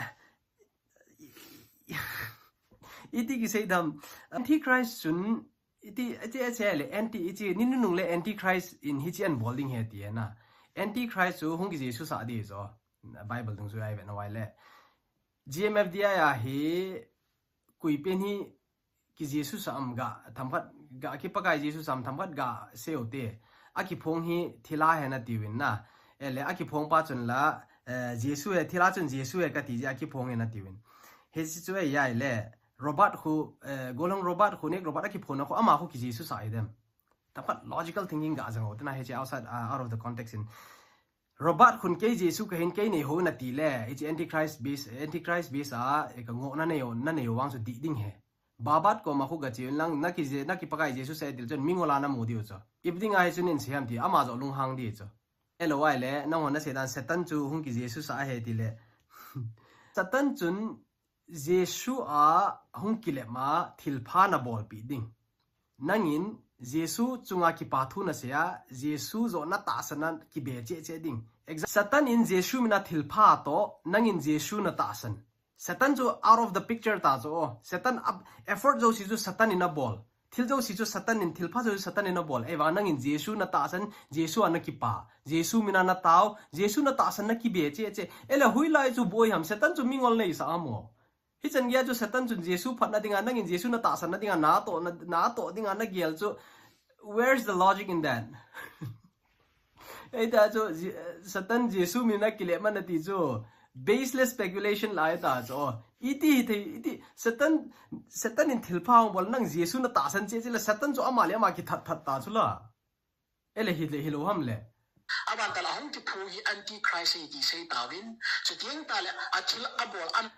iti kisei dam, Antichrist chun, iti, iti, iti le, anti, iti, ni nunung le Antichrist in hichi an bol ding he ti na. Antichrist chu hung ki Jesu sa di chu. Bible dung chu ai ve na wai le. G M F D I a hi, kui pen hi ki Jesu sa am ga, themkhat ga, ki Pakai Jesu sa am themkhat ga seo te. A kiphong hi thila he na tiuvin na. Ele a kiphong pa chun la, eh, Jesu he, thila chun Jesu he kati jeh a kiphong he na tiuvin. Hichi chu e yai le, Robert khu, eh, Golhang Robert khu, Nick Robert a kiphong na khu, ama khu ki Jesu sa hi dem. Themkhat logical thinking ga jang ho te na hichi outside, uh, out of the context in. Robert khun kei Jesu kahin kei nei ho na ti le, hichi Antichrist base, Antichrist base a, e ka ngo na nei ho, na nei ho vang chu di ding he. Babat koma khu ga chi un lang, na ki Je-, na ki Pakai Jesu sa e til chun, mingol a na mu diu chu. Ipi dinga hichun in siam ti, ama jo lunghang di chu. Ele wai le, nang ho na Satan, Satan chu hung ki Jesu sa he ti le. Satan chun Jesu a hung kilep ma thilpha na bolpi ding. Nangin Jesu chunga kipa thu na sei a, Jesu jo na tahsan na kibe cheh cheh ding. Exa-, Satan in Jesu mina thilpha to, nangin Jesu na tahsan. Satan chu out of the picture ta chu o. Satan ab-, effort jouse chu Satan in abol. Thil jouse chu Satan in, thilpha jouse Satan in abol. Ei vang nangin Jesu na tahsan, Jesu a na kipa. Jesu mina na tao, Jesu na tahsan na kibe cheh cheh. Ele hoilai chu boi ham, Satan chu mingol nei sa am o. Hichan gei a chu Satan chun Jesu phatna dinga, nangin Jesu na tahsan na dinga, na toh, na, na toh dinga, na gel chu. Where's the logic in that? Ei ta chu, Je-, Satan Jesu mina kilep ma na ti chu. Baseless speculation lai ta chu. Iti hi thei, iti Satan, Satan in thilpha hung bol nang Jesu na tahsan cheh cheh le Satan chu ama le ama kithat that ta chu la. Ele hi le hilou ham le. Aban tala hung kiphong hi Antichrist hi ti sei tauvin. Chutiang ta le a thil abol am.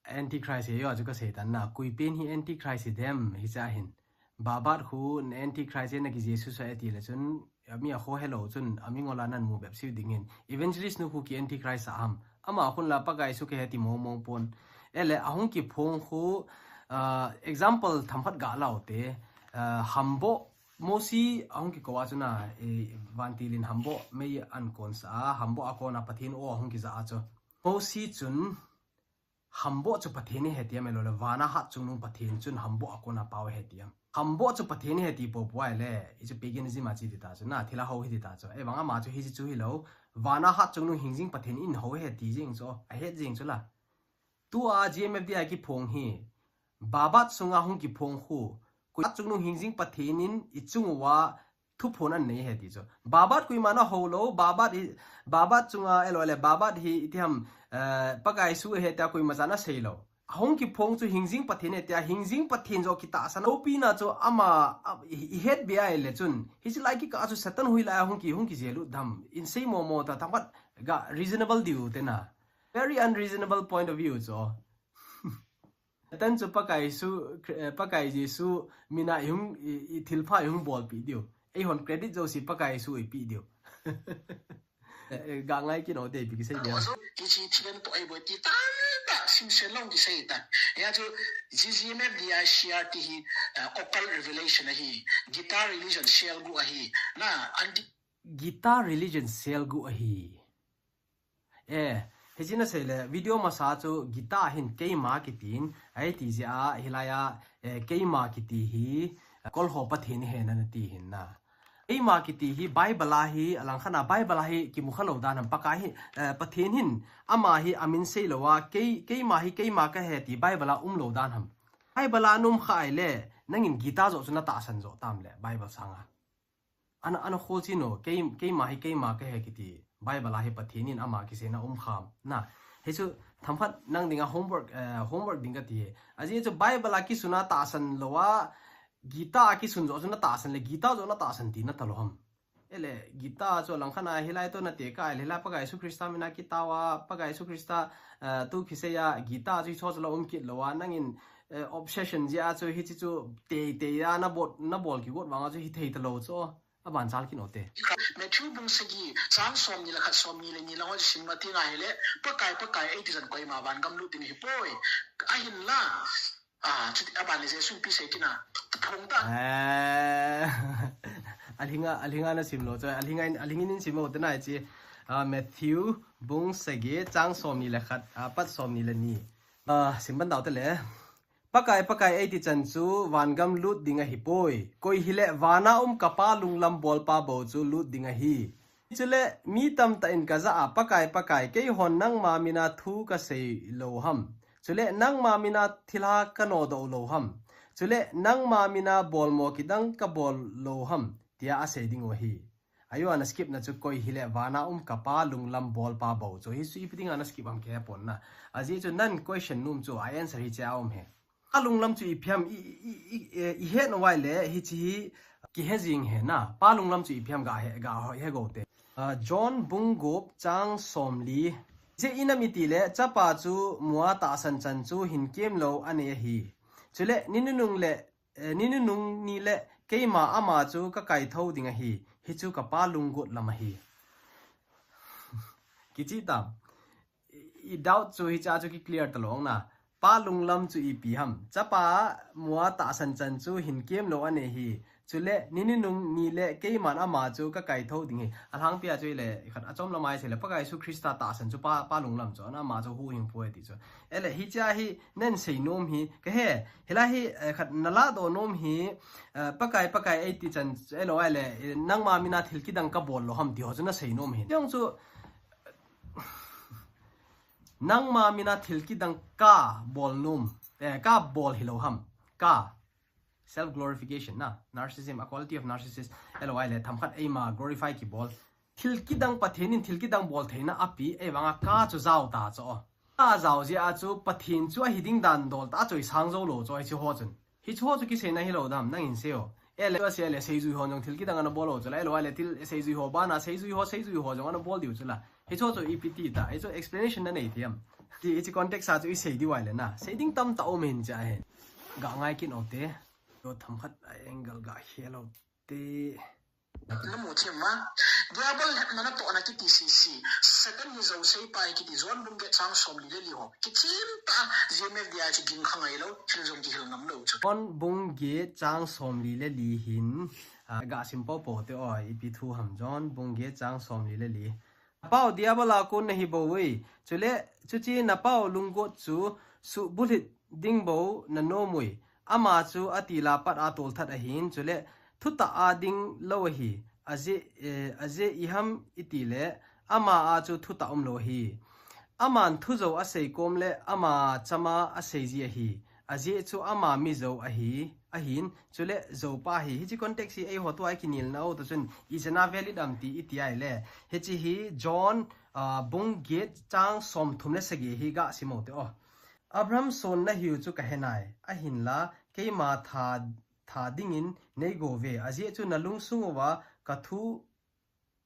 Antichrist hi yo chu ka sei tan na. Kui pen hi Antichrist hi dem hicha hin. Babat khu Antichrist na ki Jesu sa e ti le chun, ami a kho helou chun, ami ngol a nan mu bep siu dingin. Evangelist nu khu ki Antichrist sa am. Ama khun la Pakai Jesu ke he ti mong mong pon. Ele a hung kiphong khu, ah, example themkhat ga lau te, ah, Hambo, Mosi a hung kikou a chu na, eh, vantil in Hambo mei an kon sa a, Hambo a kon a Pathen o a hung kija a chu. Mosi chun, Hambo chu Pathen ahi ti am, ahilou le, vana hat chungnung Pathen chun Hambo a kon a pau ahi ti am. Hambo chu Pathen ahi ti popo ahile, hichu paganism a chi ti ta chu, na thilha hou hi ti ta chu. Ei vang ama chu hichi chu hilou, vana hat chungnung hingjing Pathen in hou ahi ti jing chu, ahet jing chu la. Tua G M F D I a kiphong hi, Babat sunga hung kiphong khu, kui hat chungnung hingjing Pathen in i chung uva, thuphon an nei ahi ti chu. Babat koima na hou lou, Babat hi, Babat chunga ahilou le, Babat hi iti ham, eh, Pakai Jesu ahi tia koima chan asei lou. Hung kiphong chu hingjing Pathen ahi tia, hingjing Pathen jo kitahsan. Loupina chu ama, a, i, i het be ahile chun. Hichi lai kikah chu Satan hoilai a hung ki, hung kijel u dem. In sei mo mo ta, themkhat ga reasonable diu te na. Very unreasonable point of view chu. Satan chu Pakai Jesu, eh, Pakai Jesu mina i hung, i, i thilpha i hung bolpi diu. Eihon credit jouse Pakai Jesu i pe diu. Eh, eh, ga ngai kit u te ipi kisei dia. Ajo, hichi thil an to ei boi ti tamtah simsen lou kisei ta. Hia chu G M F D I C R T hi, eh, occult revelation ahi. Guitar religion sel gu ahi. Na, anti- Guitar religion sel gu ahi. Eh, Hichi na seile, video masa chu Gita hin keima kitin, ahi ti jeh a, hilai a, eh, keima kiti hi, eh, kol ho Pathen hi na ti hin na. Keima kiti hi Bible a hi, alangkhat a Bible a hi kimukha lou dan ham, Pakai hi, eh, Pathen hin, ama hi amin sei lou a, kei, keima hi keima kahi ti Bible a um lou dan ham. Bible a na um kha ahile, nangin Gita joh chu na tahsan joh tam le, Bible sanga. Ana, ana khol chi no, kei, keima hi keima kahi kiti. Bible a hi Pathen in ama kiseina um kham. Na, hichu themkhat nang dinga homework, eh, homework ding kati hi. Ajeh chu Bible a kisun a tahsan lou a, Gita a kisun joh chu na tahsan le, Gita joh na tahsan ti na ta lou ham. Ele, Gita chu langkhat a hilai toh na tekah, hilai Pakai Jesu Christa mina kitao a, Pakai Jesu Christa, eh, thu kisei a, Gita chu hicho chu la um kit lou a, nangin, eh, obsession jeh a chu hichi chu tei tei a na bol, na bol kigot vang a chu hithei ta lou chu. Aban chal kit u te. Matthew bung sagi, chang somni le khat, somni le ni lang ho chu sim mati ngai le, Pakai, Pakai, eiti chan koima van gam lut ding hi poi. Ahinla, ah, chuti aban le Jesu ipi sei kit na, phong ta. Eh, alhinga, alhinga na sim lou chu, alhinga in, alhingin in sim u te na chi. Ah, Matthew bung sagi, chang somni le khat, ah, pat somni le ni. Ah, sim ban dau te le. Pakai, Pakai, eiti chan chu van gam lut ding ahi poi. Koi hile vana um ka Pa lunglam bolpa bou chu lut ding ahi. Chule mi tamtah in ka jah a, Pakai, Pakai, keihon nangma mina thu ka sei lou ham. Chule nangma mina thilha ka nodoh lou ham. Chule nangma mina bolmo kidang ka bol lou ham, tia asei ding u ahi. Ajo ana skip na chu koi hile vana um ka Pa lunglam bolpa bou chu. Hichu ipi dinga na skip ham kei he pon na. Ajeh chu nan question nom chu a answer hiche a um hi. Pa lunglam chu ipi ham i, i, i, i, i het nau vai le hichi hi kihe jing hi na. Pa lunglam chu ipi ham ga he, ga he go te. Ah, John bung gup chang somli. Jeh inem itile Chapa chu mu a tahsan chan chu hin kem lou anei ahi. Chule ni nunung le eh, ni nunung ni le keima ama chu ka kaitho ding ahi. Hichu ka Pa lunggot lam ahi. Kichi tam. I, i doubt chu hicha chu ki clear ta lou na. Pa lunglam chu ipi ham. Chapa mu a tahsan chan chu hin kem lou anei ahi. Chule ni nunung ni le keiman ama chu ka kaitho ding ahi. Alhangpi a chu ile khat achom lam a isei le Pakai Jesu Christa tahsan chu Pa, Pa lunglam chu ana ama chu huhhingpu ahi ti chu. Ele hicha hi nan sei nom hi, ka he, hilai hi, eh, khat na ladoh nom hi, eh, Pakai, Pakai eiti chan, elou ahile, eh, nangma mina thil kidang ka bol lou ham ti ho chu na sei nom hi. Tiang chu, nangma mina thil kidang ka bol nom, eh, ka bol hilou ham, ka. Self glorification na, narcissism, a quality of narcissist, elou ahile themkhat eima glorify kibol. Thil kidang Pathen in thil kidang bol theina api, ahivanga ka chu jao ta chu. Ka jao jeh a chu Pathen chu ahi ding dan dol ta, achoi sang jou lou chu hiche ho chun. Hiche ho chu kiseina hilou dam, nangin sei o. Ele, sei le, seijui ho jong thil kidang ana bol lou chu la, elou ahile thil seijui ho bana, seijui ho, seijui ho jong ana bol diu chu la. Hiche ho chu ipi ti ta, hiche explanation na nei thei am. Ti, hiche context a chu isei diu ahile na. Sei ding tamtah um hin cha hin. Ga ngai kit u te. Lo themkhat a angle ga he lou te. Na mu thim ma. Diabol hetna natohna kiti sese. Satan hi jousei pa ahi kiti John bung get chang somli le li ho. Kichim ta G M F D I chu ging kha ngai lou, thil jong kihil ngam lou chu. John bung get chang somli le li hin, ah, ga sim popo te o, ipi thu ham John bung get chang somli le li. Na pau Diabol a kon nahi bou ui. Chule, chuche na pau lunggot chu suhbulhit ding bou na nom ui. Ama chu atil a pat a tolthat ahin, chule thutah a ding lou ahi. Ajeh, eh, ajeh iham itile, ama a chu thutah um lou ahi. Aman thu jou asei kom le, ama chama asei ji ahi. Ajeh chu ama mi jou ahi, ahin, chule jou pa ahi. Hiche context hi eiho tua i kinelna u toh chun, ijeh a valid am ti iti ahile. Hiche hi John, ah, bung get chang somthum le sagi hi ga sim u te o. Abraham son nahiu chu ka he nai. Ahinla, keima tha, tha dingin nei go ve. Ajeh chu na lungsung uva ka thu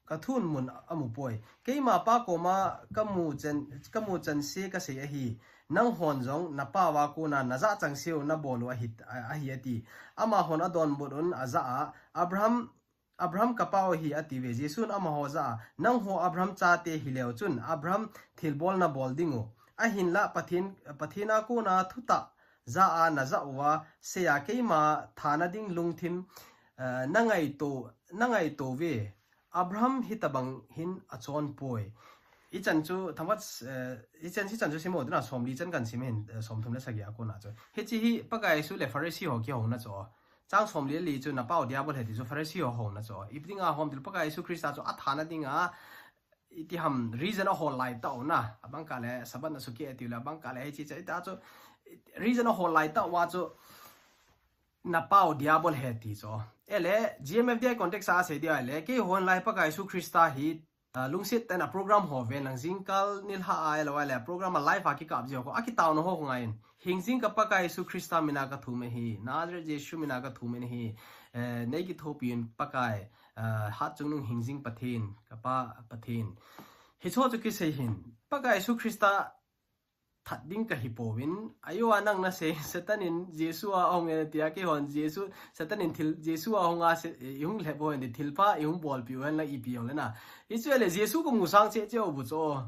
ka thun mun amu poi. Keima Pa koma ka mu chan, ka mu chan se ka sei ahi. Nanghon jong na pau a kona na jah chang seu na bol u ahi, ahi ati. Amahon adonbut un ajah a, Abraham, Abraham ka pau ahi ati ve. Jesun amaho jah a, nangho Abraham chate hileu chun, Abraham thilbol na bol ding u. Ahinla Pathen, Pathen a kona thutah jah a na jah uva, sei a keima thana ding lungthim, eh, na ngaito, na ngaito ve. Abraham hitabang hin achon poi. Hichan chu, thangvah, eh, hichan, hichan chu sim u hite na, somli chan kasim hin, eh, somthum le sagi a kona chu. Hiche hi, Pakai Jesu le Pharisee ho kihouna chu. Chang somli le li chu, na pau Diabol ahi ti chu, Pharisee ho houna chu. Ipi dinga hom tileh Pakai Jesu Christa chu athana dinga, iti ham, reason ahol lai tah u na. Abang kah le, Sabbath na sukeh tiu le, abang kah le, hiche chu, ita chu, reason ahol lai tah uva chu, na pau Diabol ahi ti chu. Ele, G M F D I context a sei dia le, keihon lai Pakai Jesu Christa hi, ah, lungset tah in a program ho ven lang jingkah nilhah a, ahilou le program a live a kikap ji ho, akitaona ho ngai in. Hingjing ka Pakai Jesu Christa mina kathum ahi, Nazareth Jesu mina kathum ahi, eh, nei kithopi un Pakai, eh, hatchungnung hingjing Pathen, ka Pa Pathen. Hiche ho chu kisei hin, Pakai Jesu Christa that ding kahi pouvin, ajo a nang nasei, Satan in Jesu a ahung e tia, keihon Jesu, Satan in thil, Jesu a ahung a, se, ihung lhep u hen ti, thilpha ihung bolpi u hen lang ipi jong le na. Hichu le Jesu kamu sang cheh cheh u bu chu.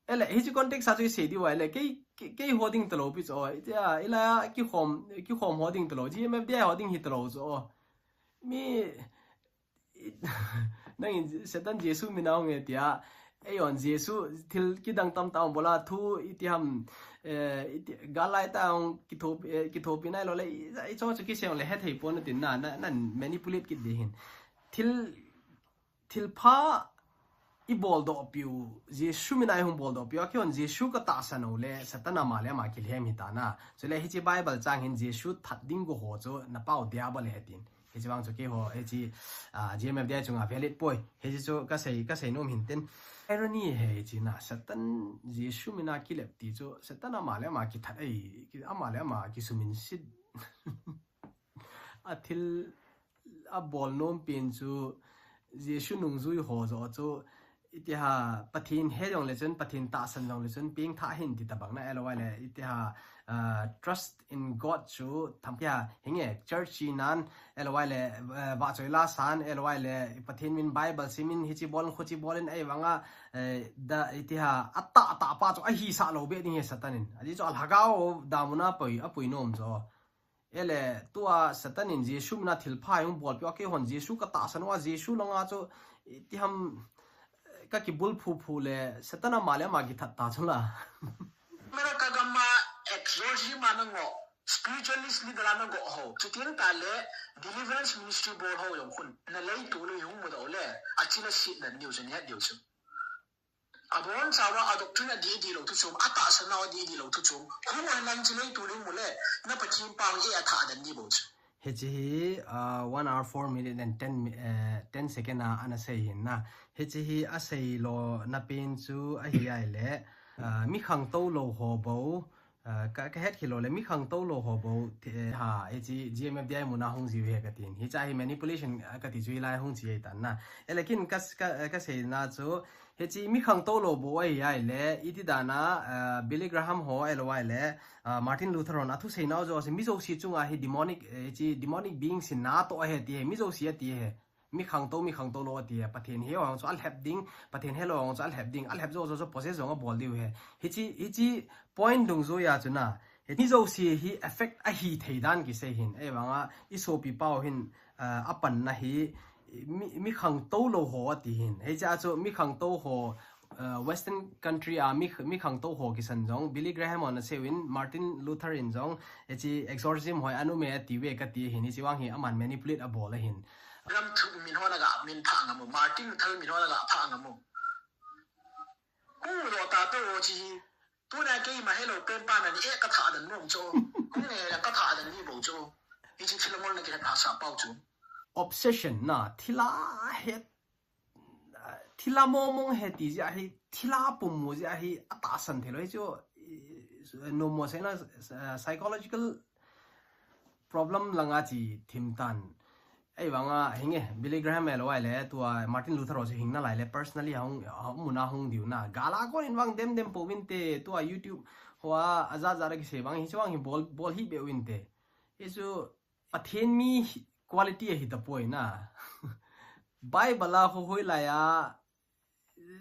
Ele, hiche context a chu isei diu ahile, kei, kei, keiho ding talou pi chu. Itia, ila kikhom, kikhom ho ding talou, G M F D I ho ding hi talou chu. Mi, nangin Satan Jesu mina ahung e tia, eijon Jesu thil kidang tamtah ahung bol a, thu iti ham, eh, iti, gal lai tah a ahung kitho, eh, kithopi nailou le, i, icho chu kisei le hethei pon tin na, na, nan manipulate kit ding hin. Thil, thilpha ibol doh piu, Jesu mina ihung bol doh piu, akihon Jesu katahsan u le, Satan ama le ama kilhem hita na. Chule hiche Bible chang hin Jesu that ding go ho chu, na pau Diabol ahi tin. Hiche vang chu keiho, hiche, ah, G M F D I chunga valid poi. Hiche chu kasei, kasei nom hin tin. Irony ahi hiche na, Satan Jesu mina kilep ti chu, Satan ama le ama kithat ahi, ki-, ama le ama kisuminset. A thil abol nom pen chu, Jesu nungjui ho joh chu, Iti ha, Pathen he jong le chun, Pathen tahsan jong le chun, pengthah hin ti tabang na, ahilou le, iti ha, ah, trust in God chu, tham tia, hinge, church hi nan, ahilou le, eh, vahchoi la san, ahilou le, Pathen min Bible simin, hiche bol, khuche bol in, ahivanga, eh, da, iti ha, atah, atah pa chu, ahisah lou be ding ahi Satan in. Ajeh chu, alhagao, damuna pui, apui nom chu. Ele, tua Satan in Jesu mina thilpha hung bolpi u, keihon Jesu katahsan uva, Jesu langa chu, iti ham, kakibulphu phu le, Satan ama le ama kithat ta chu la. Mera kagama exorcism a nangoh, spiritualist leader a nangoh ho, chuteng tah le deliverance ministry bol ho jong khun, nalei tulu hung mudoh le, achila sit nan diu chu, nihat diu chu. Abon chawa a doctrine adih dih lou thu chom, atahsan nau adih dih lou thu chom. Hung hen lang chilei tu ling mule, na Pathen pau e atha dan ni bo chu. Hiche hi, ah, one hour, four minute and ten mi-, eh, ten second a, ana sei hin na. Hiche hi asei lona pen chu ahi ahile, ah, mi khangtou lou ho bou, Ah, ka, kahet khel lou le, mi khangtou lou ho bou, ti, eh, ha, hiche G M F D I muna hung jiu ahi katin. Hiche hi manipulation, ah, kati chu hilai hung chi ahi tan na. Eh, lekin ka, ka, eh, kaseina chu, hiche mi khangtou lou bou ahi ahile, iti dan a, ah, Billy Graham ho ahilou le, ah, Martin Luther hon athusei nau jouse, mi jouse chunga hi demonic, eh, hiche demonic beings in natoh ahi ti ahi, mi jouse ati ahi. Mi khangtou, mi khangtou lou ati ahi, Pathen he ho chu alhep ding, Pathen he lou ho chu alhep ding, alhep jou jou chu possess jong abol diu ahi. Hiche, hiche point dungjuia chu na, hi mi jouse hi affect ahi thei dan kisei hin, ahivanga i sopi pau hin, ah, apanna hi, mi, mi khangtou lou ho ati hin. Hichea chu mi khangtou ho, ah, Western country a mi, mi khangtou ho kisan jong, Billy Graham hon asei uvin, Martin Luther in jong, hiche exorcism hoi ana um e ati uve kati hin, hiche vang hi aman manipulate abol ahin. Ram thu min hon aga min pha ngam u, Martin Luther min hon aga pha ngam u. Hu lo ta to chi. Tuna keima helou pen pa na ni e katha dan nom chu. Hung ne la katha dan ni bo chu. Hiche thil ngol na kihetsa pau chu. Obsession na, thila het, thila mong mong he ti jeh hi, thila pum mu jeh hi, atahsan thei lou hi chu, i, no mo se na, ah, psychological problem langa chi thim tan. Ahivanga hinge, Billy Graham ahilou le, tua Martin Luther ho chu hing nalai le, personally ahung, ahung muna hung diu na. Gal a kon in vang dem dem pouvinte, tua YouTube hoa, ajat jat a kisei vang, hiche vang hi bol, bol hih beh uvinte. Hichu, Pathen mi quality ahi tapoi na. Bible a ho hoilai a,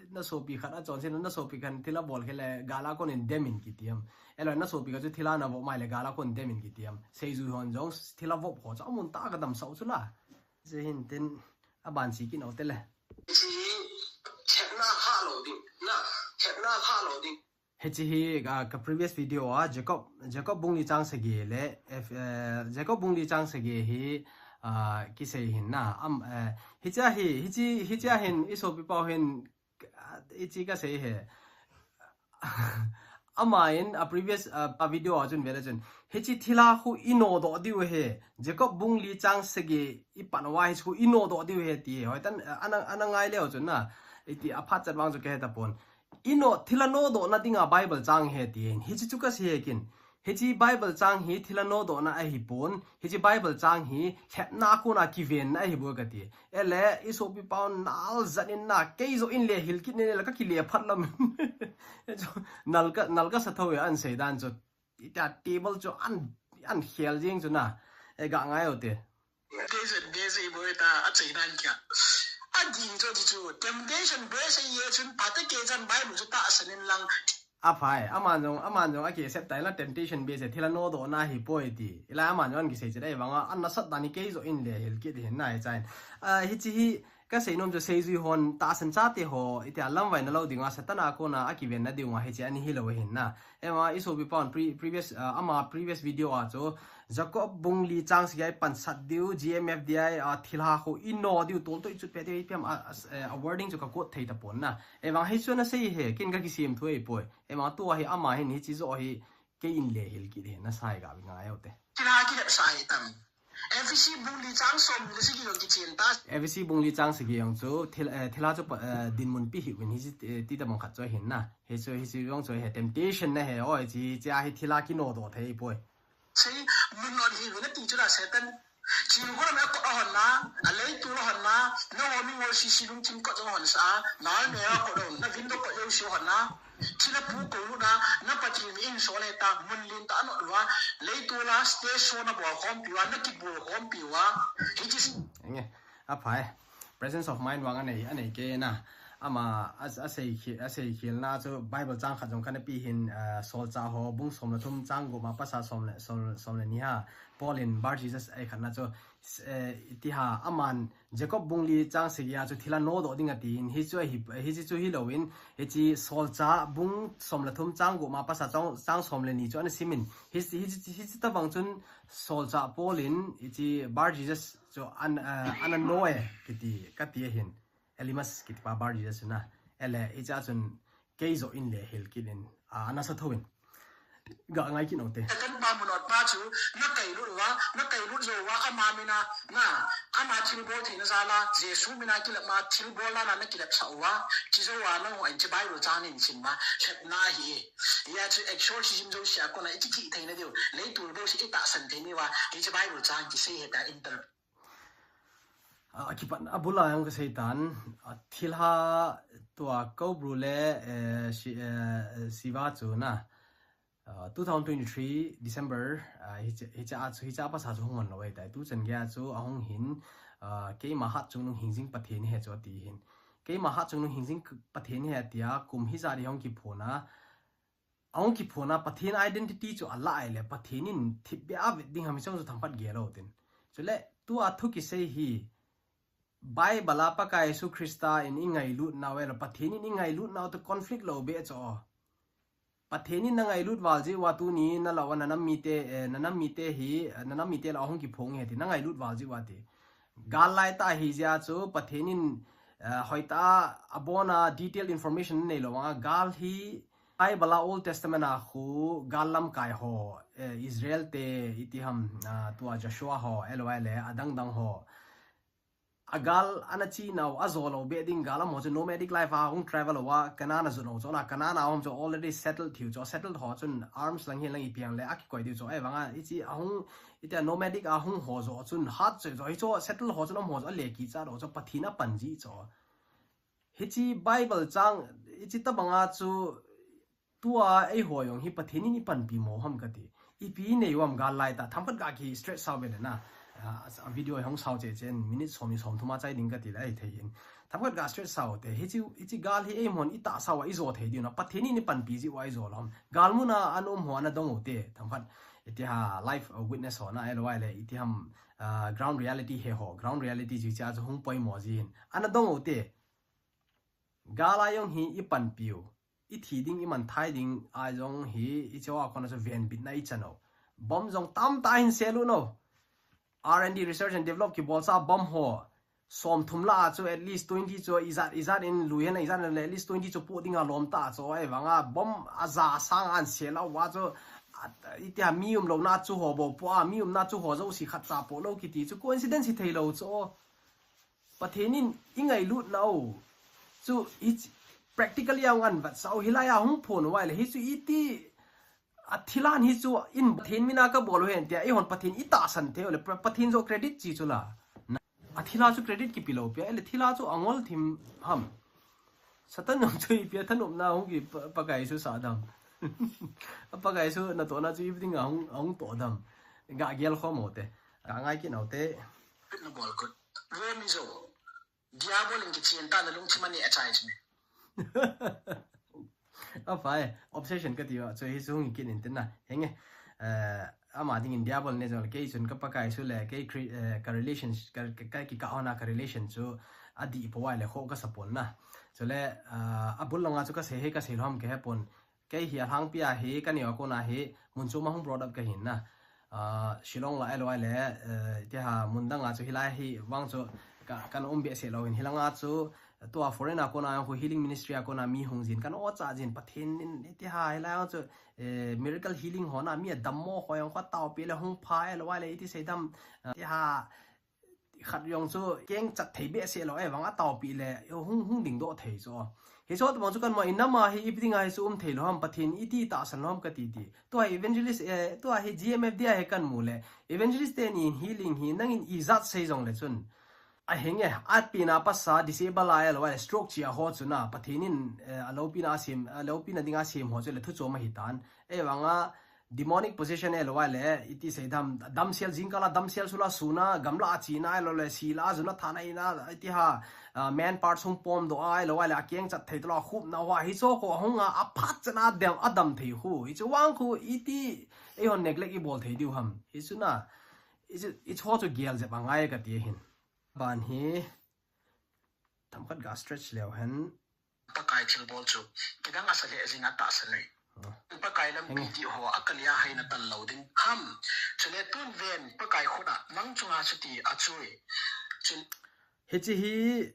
na sopi khat a chonse na, na sopi khat thil abol khel le, gal a kon in dem in kiti am. Ahilou, na sopi khat chu thil ana vop mai le, gal a kon dem in kiti am. Seijui hon jong thil avop ho chu amun tah a kadamsah u chu la. Hiche hin tin aban chi kit nau te le. Hiche hi chepna kha lou ding na. Na tha lo ding. Hichi hi, ah, ka previous video a Jacob, Jacob bung li chang sagi le, if, eh, Jacob bung li chang sagi hi, ah, kisei hin na, am, eh, hicha hi, hichi, hicha hin, i sopi pau hin, ah, hichi kasei he. Ama in a previous, ah, a video a chun vele chun. Hichi thila khu i nodoh diu he. Jacob bung li chang sagi i pan wa hichi khu i nodoh diu he ti. Hoi tan, ah, ana, ana ngai leo chun na. Iti a phat chat vang chu kahe tapon. I no, thila nodohna dinga Bible chang he ti hin. Hichi chu kasei he kin. Hichi Bible chang hi thila nodohna ahi pon. Hichi Bible chang hi lhepna kona kivenna ahi bou kati. Ele, i sopi pau nal zat in na, kei joh in le hil kit ne le ka kile phat lam. Nal ka, nal kasa tho e an sei dan chu. Ita table chu an, an khel jing chu na. E ga ngai o te. Temptation base boi ta a chei dan kia. A ding chu ti chu temptation base ye chun pate ke chan Bible chu tahsan in lang. A phai, aman jong, aman jong a kisei tai la temptation base thila nodohna hi poi ti. Ila aman jong kisei chidai vanga, an nasat dan hi kei joh in le hil kit hin na hi chain. Ah, hichi hi, kasei nom chu seijui hon tahsan chate ho, iti a lamvai na lo dinga, Satan a kona a kivenna dinga hichi ani hi lo hin na. Ema, i sopi pau in pre-, previous, ah, ama previous video a chu, Jacob bung li chang sagi a i pan sat diu, G M F D I, ah, thila khu i no diu tol to i chut pe diu, i piam, ah, ah, eh, a wording chu ka quote thei tapon na. Evang hei chu ana sei he, kin ka kisem thu ei poi. Ema tua hi ama hin hichi joh hi kei in le hil kit he na sai ga ngai o te. Thila kilep sa hi tam. F C bung li chang som le sagi lo kichen ta. F C bung li chang sagi jong chu thil, eh, thila chu pa, eh, dinmun pi hi win hichi, eh, ti ta mong khat chu hin na. Hichi, hichi jong chu he temptation na he o hichi, hichi a hi thila kinodoh thei poi. Sei mun non hi win ti chu la Satan. Chi ko na ko hon na, a lei tu lo hon na, na ho mi ngol si si lung tim ko hon sa, na me ko hon na, vin do ko yo si hon na. Thila pu ko lu na, na Pathen mi in so le ta, mun lin ta no lua, lei tu la, stay so na bol khom piwa, na ki bol khom piwa. Hichi. Enge, a phai. Presence of mind vang anei, anei ke na. Ama a, a sei khi, a sei khel na chu Bible chang khat jong kana pi hin, ah, Solchah ho, bung som le thum chang gup ma pasa som le, som, som le ni ha. Paul in Bar Jesus ei khat na chu, eh, ti ha, aman Jacob bung li chang sagi a chu thila nodoh ding ati in, hichu hi, hichi chu hi lo in, hichi Solchah bung som le thum chang gup ma pasa chang, chang som le ni chu ana sim in, hichi, hichi, hichi ta vang chun Solchah Paul in, hichi Bar Jesus chu an, eh, ana no e, kiti, kati hin, Elymas kiti pa Bar Jesus na, ele, hicha chun kei joh in le hil kit in, a, ana sa tho in. Ga ngai kit nau te. Satan pa munot pa chu, na kai lut uva, na kai lut jou uva, ama mina, na, ama thilbol theina jal a, Jesu mina kilep ma, thilbol na na kilep sa uva, chi jou uva, na ho en chi Bible chang in sin ma, lhep na hi. Ya chu exorcism jouse a kona, i chi chi theina diu, lei tu jouse i tahsan thei ni uva, hichi Bible chang kisei he ta inter. Ah, a kipat a bul a jong kasei tan, ah, thilha tua Kobru le, eh, si, eh, Siva chu na, ah, two thousand twenty-three December, ah, hiche, hiche a chu, hiche a pasa chu hung hon lou ahitai. Tu chan gei a chu ahung hin, ah, keima hatchungnung hingjing Pathen ahi chu ati hin. Keima hatchungnung hingjing k-, Pathen ahi tia kum hijat hi hung kiphon a, ahung kiphon a Pathen identity chu alah ahile, Pathen in thipbeh a vet ding ham hiche chu themkhat gel u tin. Chule, tua thu kisei hi, Bible a Pakai Jesu Christa in i ngailut nau le Pathen in i ngailut nau toh conflict lou beh chu. Pathen in na ngailut val jeh uva tuni na lou a na nam mite, eh, na nam mite hi, eh, na nam mite lah a hung kiphong e ti, na ngailut val jeh uva ti. Gal lai tah ahi jeh a chu Pathen in, eh, hoitah a abon a detail information nei lou a, gal hi Bible a Old Testament a khu gal lamkai ho, eh, Israel te iti ham, ah, tua Joshua ho, L Y le, adang dang ho. A gal ana chi nau, a jo lou beh ding gal amaho chu nomadic life a hung travel uva, Canaan a jot nau chu na, Canaan a um chu already settled thiu chu, settled ho chun arms lang hin lang i piang le, a kikoi diu chu, ahivang a, hichi a hung, hitia nomadic a hung ho jo chun hat choi jo, hichu settled ho chun amaho chu a le kichat u chu, Pathen a pan ji chu. Hichi Bible chang, hichi tabang a chu, tua eiho jong hi Pathen in i panpi mo ham kati. Ipi nei uvam gal lai tah, themkhat ga ki straight sao ve le na. Ah, a video hung sao cheh cheh in, minute som ni som thum a chai ding kati le ahi thei hin. Themkhat ga straight sao te, hichi, hichi gal hi eimahon i tahsa uva i jo thei diu na, Pathen in i panpi jeh uva i jo lou ham. Gal mun a ana um ho ana dong u te, themkhat, itiha live, uh, witness ho na, L Y le, iti ham, ah, ground reality he ho, ground reality jeh chu hung poimo jin. Ana dong u te. Gal a jong hi i panpiu, ithi ding, iman thai ding, a jong hi, ichea kona chu venbitna ichan u. Bomb jong tamtah hin sel u no. R and D, research and develop, kibolsa bomb ho. Som thum lah a chu at least twenty chu ijat, ijat in lui hen, ijat in at least twenty chu pu ding a lom ta chu, ahivanga bomb aja sang an sel uva chu, a, itia mi umlouna chu ho bou pu a, mi umna chu ho jouse khat cha pu lou kiti chu coincidence hi thei lou chu. Pathen in ingailut nau chu, i practically a ngan vat sau hilai a hung phon uva le, hi chu iti, a thilha hi chu in Pathen mina kabol u hen tia, eihon Pathen itahsan thei u le, Pathen joh credit chi chu la. A thilha chu credit kipe lou pia, ele thilha chu angol thim ham. Satan jong chu ipi a thanopna hung ki pa-, Pakai Jesu sa dam. A Pakai Jesu natohna chu ipi dinga hung, hung toh dam. Ga gel khom u te. Ka ngai kit nau te. Pit na bol kut. Vo mi jo. Diabol in kichen ta na lungthim a neh a chai chu. A fai, obsession kati uva, chu hi chu hung kit in tin na. Henge, eh, ama dingin Diabol ne jong le, kei chun ka Pakai Jesu le, kei Chri-, eh, ka relation, ka, ka, ka kikah hon a ka relation chu adih pou a le kho kasa pon na. Chule, ah, abul langa chu kasei hi kasei lou ham kahe pon. Kei hi alhangpi a hi, kaneo a kona hi, mun chom a hung brought up kahin na. Ah, Shillong lah a ahilou le, eh, tia mun dang a chu hilai hi vang chu ka, kana um behseh lou hin, hilanga chu tua foreign a kona khu healing ministry a kona mi hung jin, kana o cha jin, Pathen in tia hilai chu, eh, miracle healing hon a mi adammo ho jong kho taopi le hung pha ahilou le iti seidam, ah, tia khat jong chu keng chat thei behseh lou, ahivang a taopi le hung, hung dingdoh thei chu. Hichu tabang chu kanmo, inam a hi ipi dinga hi chu um thei lou ham, Pathen iti tahsan lou ham kati ti. Tua hi evangelist, eh, tua hi G M F D I hi kanmu le, evangelist teni in healing hi nangin ijat sei jong le chun, ahenge, atpina pasa, disable a ahilou le, stroke chi a ho chu na, Pathen in, eh, aloupina asem, aloupina dinga asem ho chu le thu chom ahi tan. Ahivanga, demonic possession ahilou le, iti seidam, damsel jingkal a, damsel sul a sun a, gamla a chena ahilou le, sil a jun a thana ina, iti ha, ah, man parts hung pomdoh a ahilou le, akeng chat thei taloh a khupna hoa, hichu kho hung a, aphat chan a dam, adam thei khu. Hichu vang khu, iti, eihon neglect ibol thei diu ham. Hichu na, hichu, hichu chu gel jep angai kati hin. Ban hi, themkhat ga stretch leu hen. Pakai thilbol chu kidang asa le jing a tahsan e. Ah. Pakai lampi dih ho a kalia haina tal lou ding ham. Chule tun ven Pakai khut a nang chunga chuti a chu e. Chun hichi hi,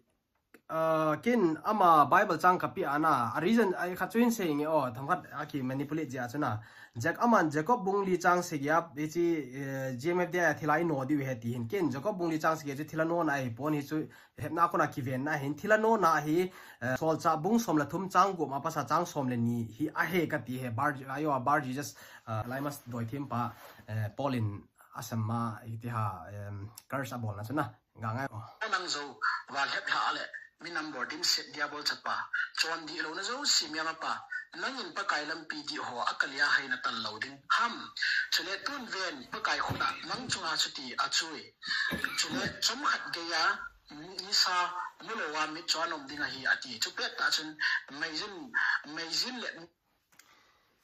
ah, ken ama Bible chang kapi ana, a reason a khat chu hin sei nge o, themkhat a ki manipulate jia chu na. Jak aman Jacob bung li chang sagi a, hichi, eh, G M F D I a thilha ino diu ahi ti hin. Ken Jacob bung li chang sagi a chu thilha nona ahi pon, hichu hepna kona kivenna hin, thilha nona hi, eh, Solchah bung som le thum chang gup a pasa chang som le ni hi ahi kati hi, Bar, ayo, Bar Jesus, eh, Elymas doithem pa, eh, Paul in asam ma, iti ha, em, curse abolna chu na, ga ngai o. Nang jo, val hep lha le, minam bor dimset Diabol chapa, chondih louna jouse miama pa, nangin Pakai lampi dih ho a kalia haina tal lou ding ham. Chule tun ven Pakai khut a nang chunga chuti a chu e. Chule chomkhat geiya, nisa, mu lou a mit chu anom ding ahi ati. Chu pet tah chun, meijin, meijin le.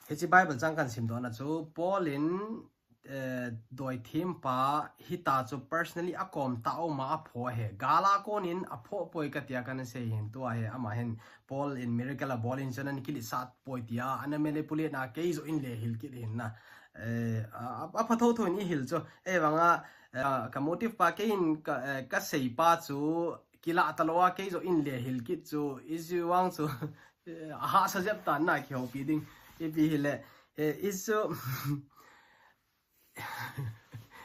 Hichi Bible chang kan simdohna chu, Paul in, eh, doithem pa hita chu personally akom tah a um a apho ahi. Gal a konin apho poi katia kana sei hin tua hi, ama hin Paul in miracle abol in chun ana kiletsah poi tia, ana manipulate na kei joh in le hil kit hin na. Eh, a, a, apha thotho in ihil chu. Ahivanga, eh, ka motive pa kei in ka, eh, kasei pa chu kilah talou a kei joh in le hil kit chu. Hichu vang chu, eh, ahahsa jep tan na kihoupi ding. Ipi hile, eh, hichu,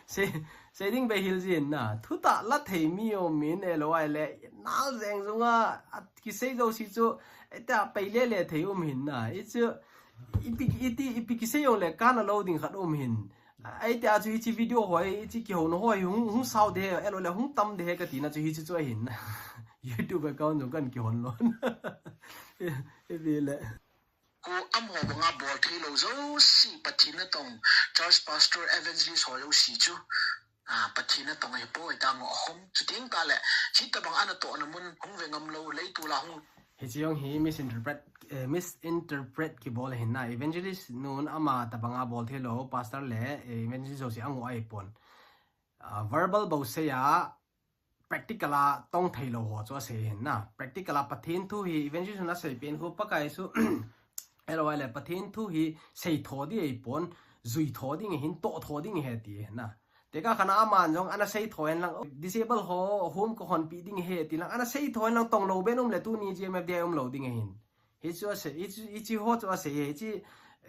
Sei, sei ding bei hil jin na. Thutah la thei mi um in ahilou le, nal jeng jung a, a kisei jouse chu, eta pei le le thei um hin na. Hichu, ipi, iti, ipi kisei jong le kana lou ding khat um hin. Ahi tia chu hichi video hoi, hichi kihouna hoi, hung, hung sao de, ahilou le hung tam de katina chu hichi chu ahin. YouTube account jong kan kihon lou. Ipi le. Ko amaho banga bol thei lou jouse Pathen natong, church pastor, evangelist ho jouse chu, ah, Pathen natong ahi poi tia ngoh khom. Chuteng tale, hitabang a natohna mun hung ve ngam lou, leitol a hung. Hichi jong hi misinterpret, eh, misinterpret kibol ahin na, evangelist nun ama tabanga bol thei lou, pastor le, eh, evangelist jouse angoh ahi pon. Ah, verbal bou sei a, practical a tong thei lou ho chu asei hin na. Practical a Pathen thu hi evangelist na sei pen khu Pakai Jesu Hello, le Pathen thu hi sei tho ding ahi pon, jui tho ding ahin, toh tho ding ahi ti na. Tekah khat na aman jong ana sei tho hen lang, disable ho home kahonpi ding ahi ti lang, ana sei tho hen lang, tong lou ben um le tuni GMFDI um lou ding ahin. Hichu asei, hichu, hichu ho chu asei, hichu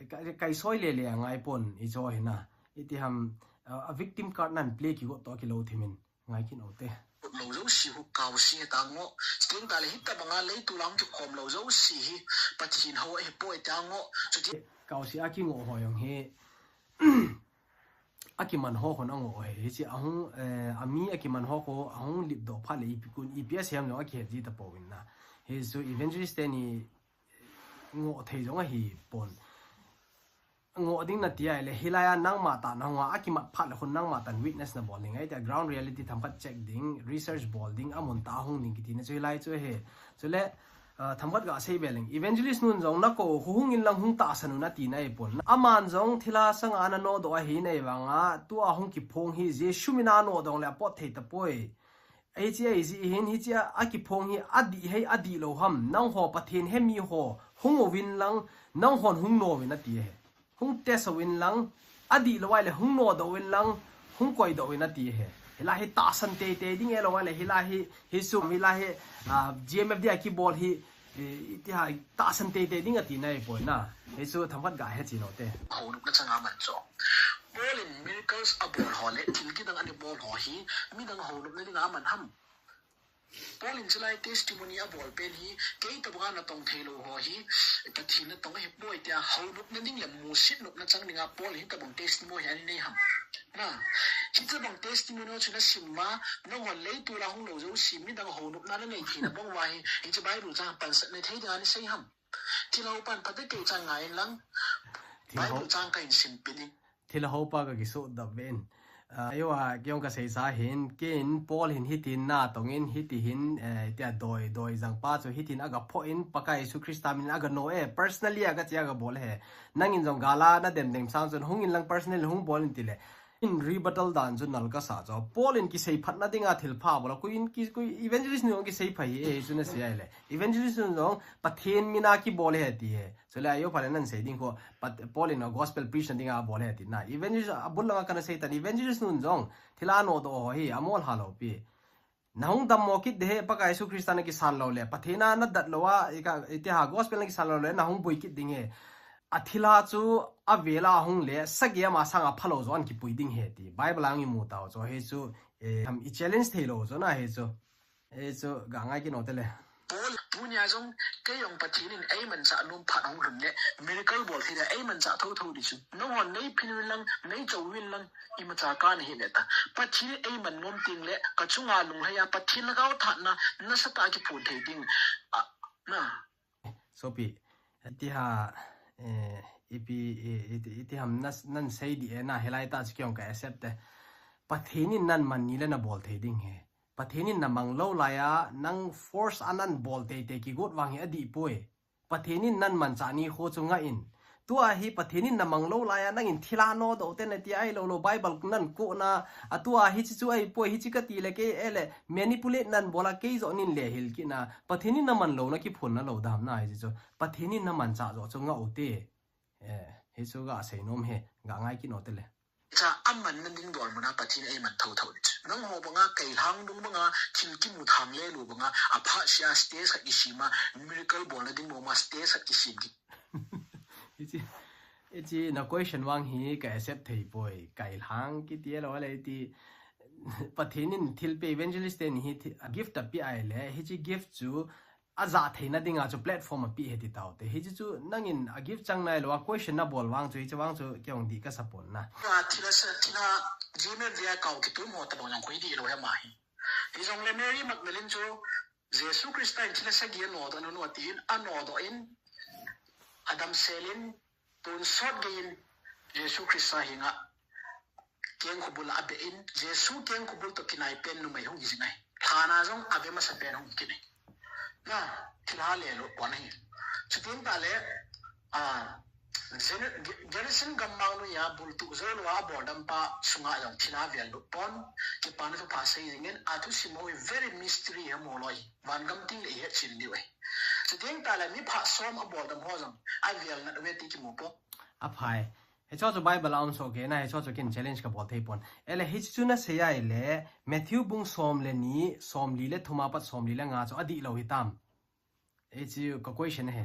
ka, ka soi le le angai pon, hichu hi na. Iti ham, a, a victim card nan play kigot to kilou thimin. Ngai kit u te. Lou jouse hi kaose ta ngo. Chuteng tale hitabanga leiset lang kikhom lou jouse hi Pathen hou ahi poi ta ngo. Chuti kaose a kingoh ho jong hi, a kiman ho khun angoh ahi. Hiche ahung, eh, ami a kiman ho khu ahung lipdoh phat le ipi kun, ipi asei ham jong akihet ji tapouvin na. Hichu evangelist teni ngoh thei jong ahi pon. Ngoh ding nati ahile, hilai a nangma tah nahung a, akimat phat le khun nangma tah in witness nabol ding ahi, tia ground reality themkhat check ding, research bol ding, amun tah a hung ding kiti na chu hilai chu ahi. Chule, ah, themkhat gasei be leng. Evangelist nun jong nakou u hung in lang hung tahsan un ati na ahi pon. Aman jong thilha sanga ana nodoh ahi na ahi vanga, tua hung kiphong hi Jesu mina nodoh le apot thei tapoi. Hiche ahi jeh hin, hiche a, akiphong hi adih hei adih lou ham. Nangho Pathen hemi ho hung uvin lang, nanghon hung nom uvin ati ahi. Hung test uvin lang, adih lou ahile hung nodoh uvin lang, hung koidoh uvin ati ahi. Hilai hi tahsan teitei ding ahilou ahile, hilai hi, hichu, hilai hi, ah, GMFDI a kibol hi, eh, iti ham, tahsan teitei ding ati na ahi poi na. Hichu themkhat gahe chin u te. Hou nopna changa man chu. Paul in miracles abol ho le thil kidang ana bol ho hi midang hou nopna dinga aman ham. Paul in chulai testimony abol pen hi, kei tabanga natong thei lou ho hi Pathen natong ahi poi tia hou nopna ding le musit nopna chang dinga Paul in hitabang testimony ana nei ham. Na, hitabang testimony chu nasim uva, nanghon leiset a hung lou jouse midang hou nopna nanei theina bang uva hi, hiche Bible chang pansatna thei dinga nasei ham. Thilha upan phatecha ngai lang. Thilha Bible chang kahin simpi ding. Thilha upa ka kisoh dap ve in. Ah, eiho a, kei jong kasei sa hin, ken Paul hin hitin natong in, hiti hin, eh, tia doi, doi jang pa chu hitin aga phoh in, Pakai Jesu Christa min aga no e, personally aga che aga bol e. Nangin jong gal a nadem ding sang chun, hung in lang personally hung bol in tile. In rebuttal dan chu nal kasa chu. Paul in kisei phatna dinga thilpha bol a, koi in ki, koi evangelist nu jong kisei pha hi, eh, chu nasei ahile. Evangelist nu jong Pathen mina kibol e ti e. Chule ajo phat le nasei ding khu, Pat-, Paul in a gospel preach na dinga abol e ati na. Evangelist abul langa kana sei tan, evangelist nun jong, thilha nodoh ho hi, amol ha lou pi. Nahung dammo kit ding ahi, Pakai Jesu Christa nakisan lou le, Pathen a nadat lou a, ika, iti ham, gospel nakisan lou le, nahung boi kit ding ahi. Athilha chu avel a hung le, sagi ama sanga phalou jo an kipui ding ahi ti. Bible a hung imu tau chu, hichu, eh, ham i challenge thei lou chu na hichu. Hichu, ga ngai kit u te le. Paul, tunia jong, kei jong Pathen in eimanchah nom phat hung lhun le, miracle bol thei le, eimanchah thotho ding chu. Nanghon neiphin uvin lang, neichou uvin lang, imacha kana hi le ta. Pathen in eiman nom teng le, kachunga lunglhai a, Pathen lhagao thahatna, nasatah a kiphon thei ding. A, na. Sopi, iti ham, eh, ipi, i, iti, iti ham nas-, nasei ding e na, hilai tah chu kei jong ka accept e. Pathen in naman ni le nabol thei ding ahi. Pathen in namang lou lai a, nang force a nabol teitei kigot vang hi adih poi. Pathen in namanchah ni khu chu ngah in. Tua hi Pathen in namang lou lai a, nangin thilha nodoh te nati ahilou lou, Bible nakoh na, a tua hiche chu ahi poi, hiche kati le kei e le, manipulate nabol a kei joh nin le hil kit na, Pathen in naman louna kiphonna lou dam na hiche chu. Pathen in namanchah joh chu ngah u te. Eh, hichu ga sei nom e, ga ngai kit u te le. Cha aman na ding dol muna Pathen in eiman thotho ding. Nangho banga, Kailhang dung banga, thil kimu thang le lu banga, apha sia stage khat kisem a, miracle bolna ding mama stage khat kisem kit. Hiche, hiche na question vang hi ka accept thei poi. Kailhang kiti lou le ti, Pathen in thilpeh evangelist teni hi thi-, gift ape ahile, hiche gift chu ajah theina dinga chu platform ape ahi ti tau te. Hiche chu nangin a gift chang nailou a question nabol vang chu, hiche vang chu kei jong dih kasa pon na. A thilha sa, thilha GMFDI a kau kitum ho tabang jong koi dih lou ahi ma hi. Hijongle Mary Magdalene chu Jesu Christa in thilha sagi anodoh nau atin, anodoh in, adamsel in, tonsot gei in, Jesu Christa henga kengkho bul a abeh in, Jesu kengkho bul toh kinai pen numei hung hi jing ahi. Lhan a jong abeh masa pen hung hi kit ahi. Na, thilha le lo pon ahi. Chuteng tale, a, Gen-, Ge-, Gerisin gammang noiya bultup jou lou a aboldam pa sunga jong thilha vel lut pon, kipana thupha sei jing in, athusim ho hi very mystery hi mo loi. Van gam teng le ihet chen diu ahi. Chuteng tale mi pha som abol dam ho jong avel nat uve ti kimu poi. Aphai. Hicho chu Bible a um soh kei na, hicho chu ken challenge kabol thei pon. Ahile hichu nasei ahile Matthew bung som le ni, somli le thum apat somli le nga chu adihlou hitam. Hichu ka question ahi.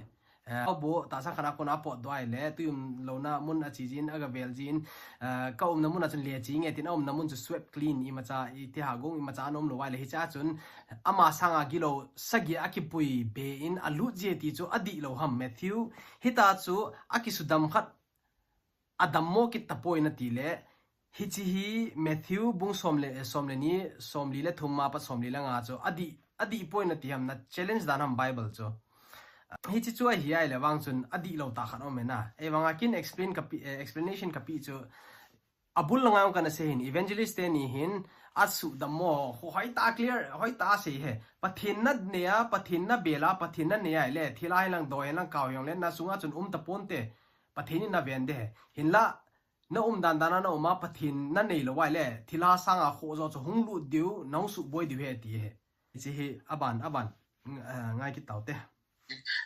Eh, abo tahsa khat a kona apotdoh ahile, tuium louna mun ache jin, agavel jin, eh, ka umna mun a chun le che nge tin, aumna mun chu swept clean, imacha, iti ha gong, imacha ana umlou ahile, hichea chun ama sanga gilou sagi akipui be in alut jie ti chu adihlou ham. Matthew, hita chu akisudam khat adammo kit tapoi nati le, hiche hi Matthew bung som le, som le ni, somli le thum apat somli le nga chu adih, adih poi nati ham, na challenge dan ham Bible chu. Hiche chu ahi ahile vang chun adihlou tah khat aume na. Ahivanga ken explain kape, eh, explanation kape chu abul langa kana sei hin, evangelist teni hin asudammo ho hoitah clear, hoitah asei e. Pathen nanei a, Pathen nabel a, Pathen nanei ahile, thilha hilang, doi hilang, kau hilang le nasunga chun um taponte. Pathen in naven de. Hinla, na um dan dan a na um a, Pathen nanei lou ahile, thilha sanga khoh jo chu hung lut diu, nahung suboi diu ahi ti ahi. Hiche hi aban, aban, mm, eh, ngai kit taute.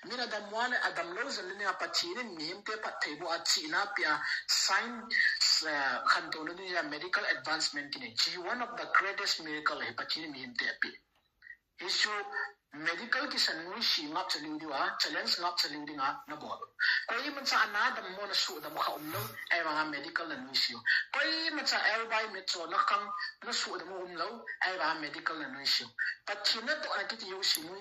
Min adam uva le, adamlou jong le nia, Pathen in mihemte phatthei boh a chihna apea, science, eh, khantouna dinga medical advancement kinei. Hiche one of the greatest miracle ahi, Pathen in mihemte apeh. Hichu medical kisan nuisat ngap chaliu diu a, challenge ngap chaliu dinga nabol. Koimacha ana dammo nasudam kha umlou, ahivanga medical nanuisat u. Koimacha elbai mitcho nakhang nasudam umlou, ahivanga medical nanuisat u. Pathen natoh a kiti jouse nui.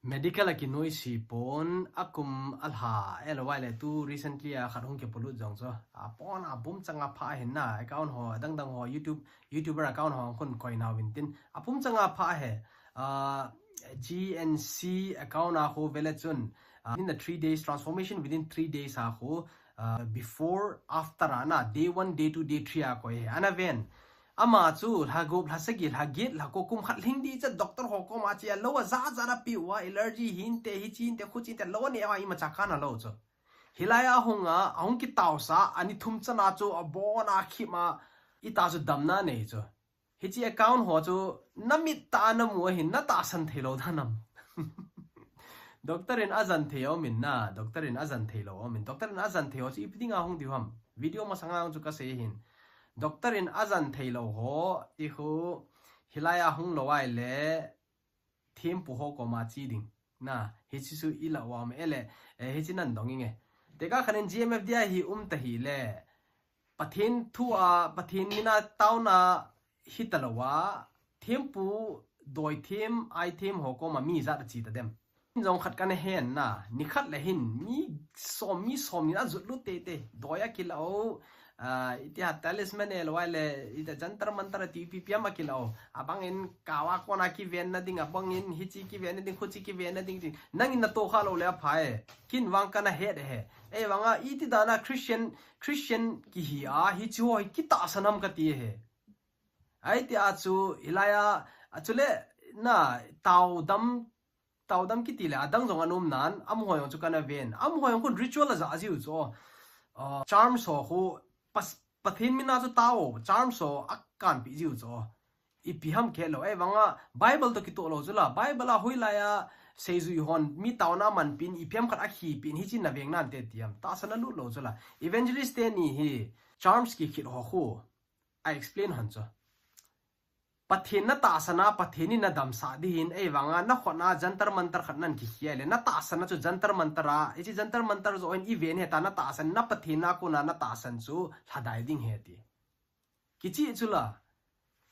Medical a kinuisat pon, akum alha, ahilou ahile tu recently a khat hung kipolut jong chu. Apon abum changa pha ahin na, account ho, adang dang ho, YouTube, YouTuber account ho, hung kon koi nauvin tin. Apum changa pha ahi. Ah, G N C account a khu vele chun, ah, in the three days, transformation within three days a khu, ah, before, after a na, day one, day two, day three a koi ahi. Ana ven. Ama chu lha gup, lha sagi, lha get, lha ko, kum khat lhing ding chu doctor ho koma che a lou ajat jat ape uva, allergy hinte, hiche hinte, khuche hinte, lou anei uva, imacha kana lou chu. Hilai a hung a, ahung kitaosa, ani thum chana chu abon a khim a, ita chu damna nei chu. Hiche account ho chu namit tah a namu ahin, natahsan theilou dan am. Doctor in ajan thei aumin na, doctor in ajan theilou aumin. Doctor in ajan thei ho chu ipi dinga hung diu ham. Video masanga chu kasei ahin. Doctor in ajan theilou ho, i khu, hilai a hung lou ahile, thempu ho koma che ding. Na, hiche chu ilah uva um e le, eh, hiche nan dong inge. Tekah khat in G M F D I hi um tahile, Pathen thu a, Pathen mina taona hita lou a, thempu, doi them, ai them ho koma mi ijat ache tadem. Jong khat kana hen na, nikhat le hin, mi som, mi som ni na jot lut teitei, doi akilah u, ah, iti a talisman ahilou ahile, iti a Jantar Mantar ati ipi ipi ham akilah u, abang in kau a kona kiven na ding, abang in hiche kiven na ding, khuche kiven na ding, ding. Nangin natoh kha lou le apha e, ken vang kana het e. Ahivanga iti dan a Christian, Christian kihi a, hiche ho hi kitahsan ham kati e. Ahi ti a chu, hilai a, a chu le, na, taodam, taodam kiti le, adang jong ana um nan, amaho jong chu kana ven. Amaho jong khun ritual aja jiu chu. Uh, charms ho khu, pas, Pathen mina chu tao, charms ho akanpi jiu chu. Ipi ham khelou, ahivanga, Bible toh kitoh lou chu la, Bible a hoilai a, seijui hon, mi taona manpin, ipi ham khat akhipin, hiche na veng nante ti ham, tahsan alut lou chu la. Evangelist teni hi, charms kikhet ho khu. A explain hon chu. Pathen natahsan a, Pathen in nadamsah ding hin, ahivanga nakhut a Jantar Mantar khat nan kikhia le, natahsan a chu Jantar Mantar a, hiche Jantar Mantar joh in iven hita natahsan, na Pathen a kona natahsan chu lhadai ding ahi ti. Kichih chu la.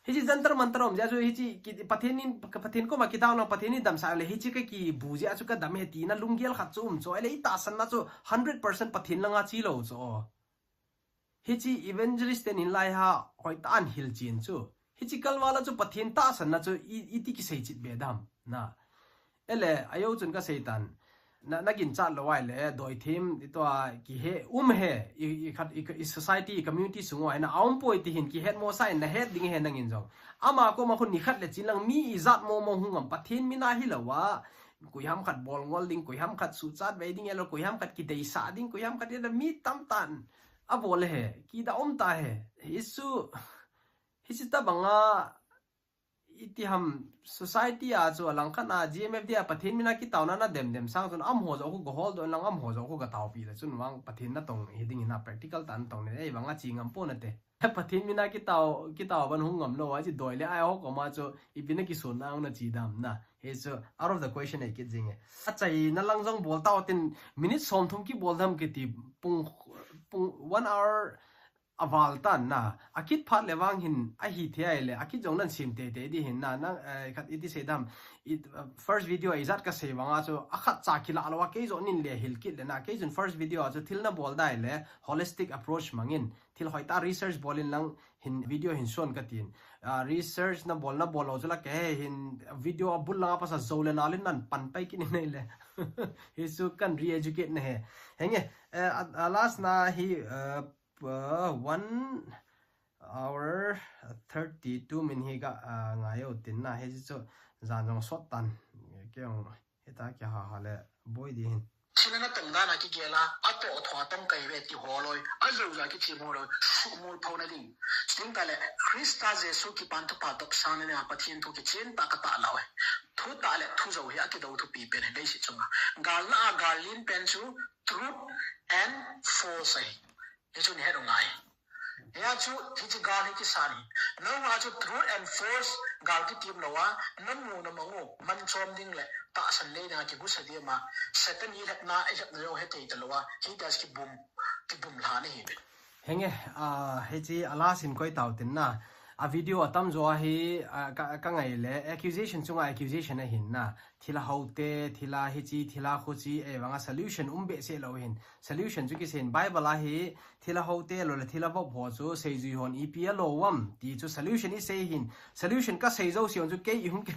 Hiche Jantar Mantar um jeh chu hiche ki, Pathen in, Pathen koma kidou lang, Pathen in damsah le, hiche kakibu jeh chu kadam ahi tina lunggel khat chu um chu, ahile itahsan na chu hundred percent Pathen langa che lou chu. Hiche evangelist ten in lai a hoitah in ahil chen chu. Hiche kalval a chu Pathen tahsan na chu i, iti kisei chet be dam. Na. Ahile, ajou chun kasei tan. Na, naginchat lou ahile, doi them, ito a, kihe, um e, i, i khat, i, i society, i community sung uva, na aum poi ti hin, kihet mo sa in, nahet ding ahi nangin jong. Ama koma khun nikhat le chen lang mi ijat mo mo hung am, Pathen mina hilou a, koi ham khat bol ngol ding, koi ham khat suhchat vei ding, ahilou, koi ham khat kideisah ding, koi ham khat ahilou, mi tamtah in abol e, kida um ta e, hichu, hichu tabang a, iti ham society a chu alang khat a G M F D a Pathen mina kitaona na dem dem sang chun amaho joh khu ga hol doh in lang amaho joh khu ga taopi le chun vang Pathen natong hi ding in a practical tah natong le ei vang a chi ngam pon nate. Pathen mina kitao kitao ban hung ngam lou a chi doi le ai ho koma chu ipi na kisun na na chi dam na. He chu out of the question ei kit jing e. Achaina lang jong bol tao tin minute som thum kibol dam kiti pung pung one hour aval tan na, akit phat le vang hin ahi thei le, akit jong nan sim teitei di hin na, nang, eh, khat iti sei dam, it, uh, first video a ijat ka sei vang a chu, akhat cha kila lou a, kei jong nin le hil kit le na, kei jong first video a chu thil na bol dai le, holistic approach mangin, thil hoi ta research bol in lang hin video hin suan ka tin. Ah, research na bol, na bol lou chu la ke hin video a bul lang a pasa zo le na lin nan pan pai kit ni nei le. Hi chu kan re-educate na he. Henge, eh, a, a last na hi, eh, uh, one hour thirty-two min hi ka, uh, ngai u tin na hi chu jan jong sot tan. Kei jong hita kei ha ha le boi di hin. Thil na tong dan a kigel a, atoh tho a tong kai ve ti ho loi, ajo ja kichim ho loi, sumul pho na ding. Sting ta le, Krista Jesu kipan thupha toh san na Pathen thu kichen ta ka ta lau e. Thu ta le, thu jo hi akido thupi pen hi leiset chunga. Gal na a gal lin pen chu truth and false ahi. Hi chu ni het u ngai. Hia chu hichi gal hi kisan hi. Nang a chu truth and false gal kitim lou a, na mu na mang u, man chom ding le, tahsan nei na kigusa dia ma, Satan hi hetna, i hetna jong he thei ta lou a, hi das kibum, kibum lha na hi be. Henge, ah, hichi a last in koi tao tin na. A video a tam jo a hi, ah, ka, ka ngai le, accusation chunga accusation a hin na. Thil a ho te, thil a hichi, thil a khuchi, ei vang a solution um behseh lou hin. Solution chu kisei hin Bible a hi, thil a ho te lou le, thil a vop ho chu, seijui hon ipi a lou am, ti chu solution i sei hin. Solution ka sei jo si chu kei i hung ki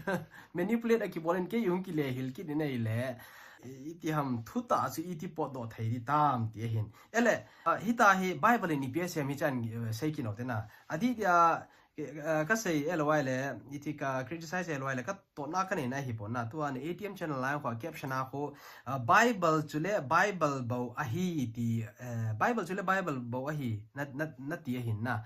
manipulate a kibol in kei i hung kile hil kit ni nei le. Iti ham thu ta chu iti potdoh thei di tam ti a hin. Ele, ah, hita hi Bible in ipi a sem hi chan, eh, sei kit nou te na. Adi dia, eh, ka sei elou ai le, iti ka criticize elou ai le, ka totna ka nei na hi pon na. Tua ni A T M channel lai kho caption a kho, ah, Bible chu le Bible bou ahi ti, eh, Bible chu le Bible bou ahi, na, na, na ti a hin na.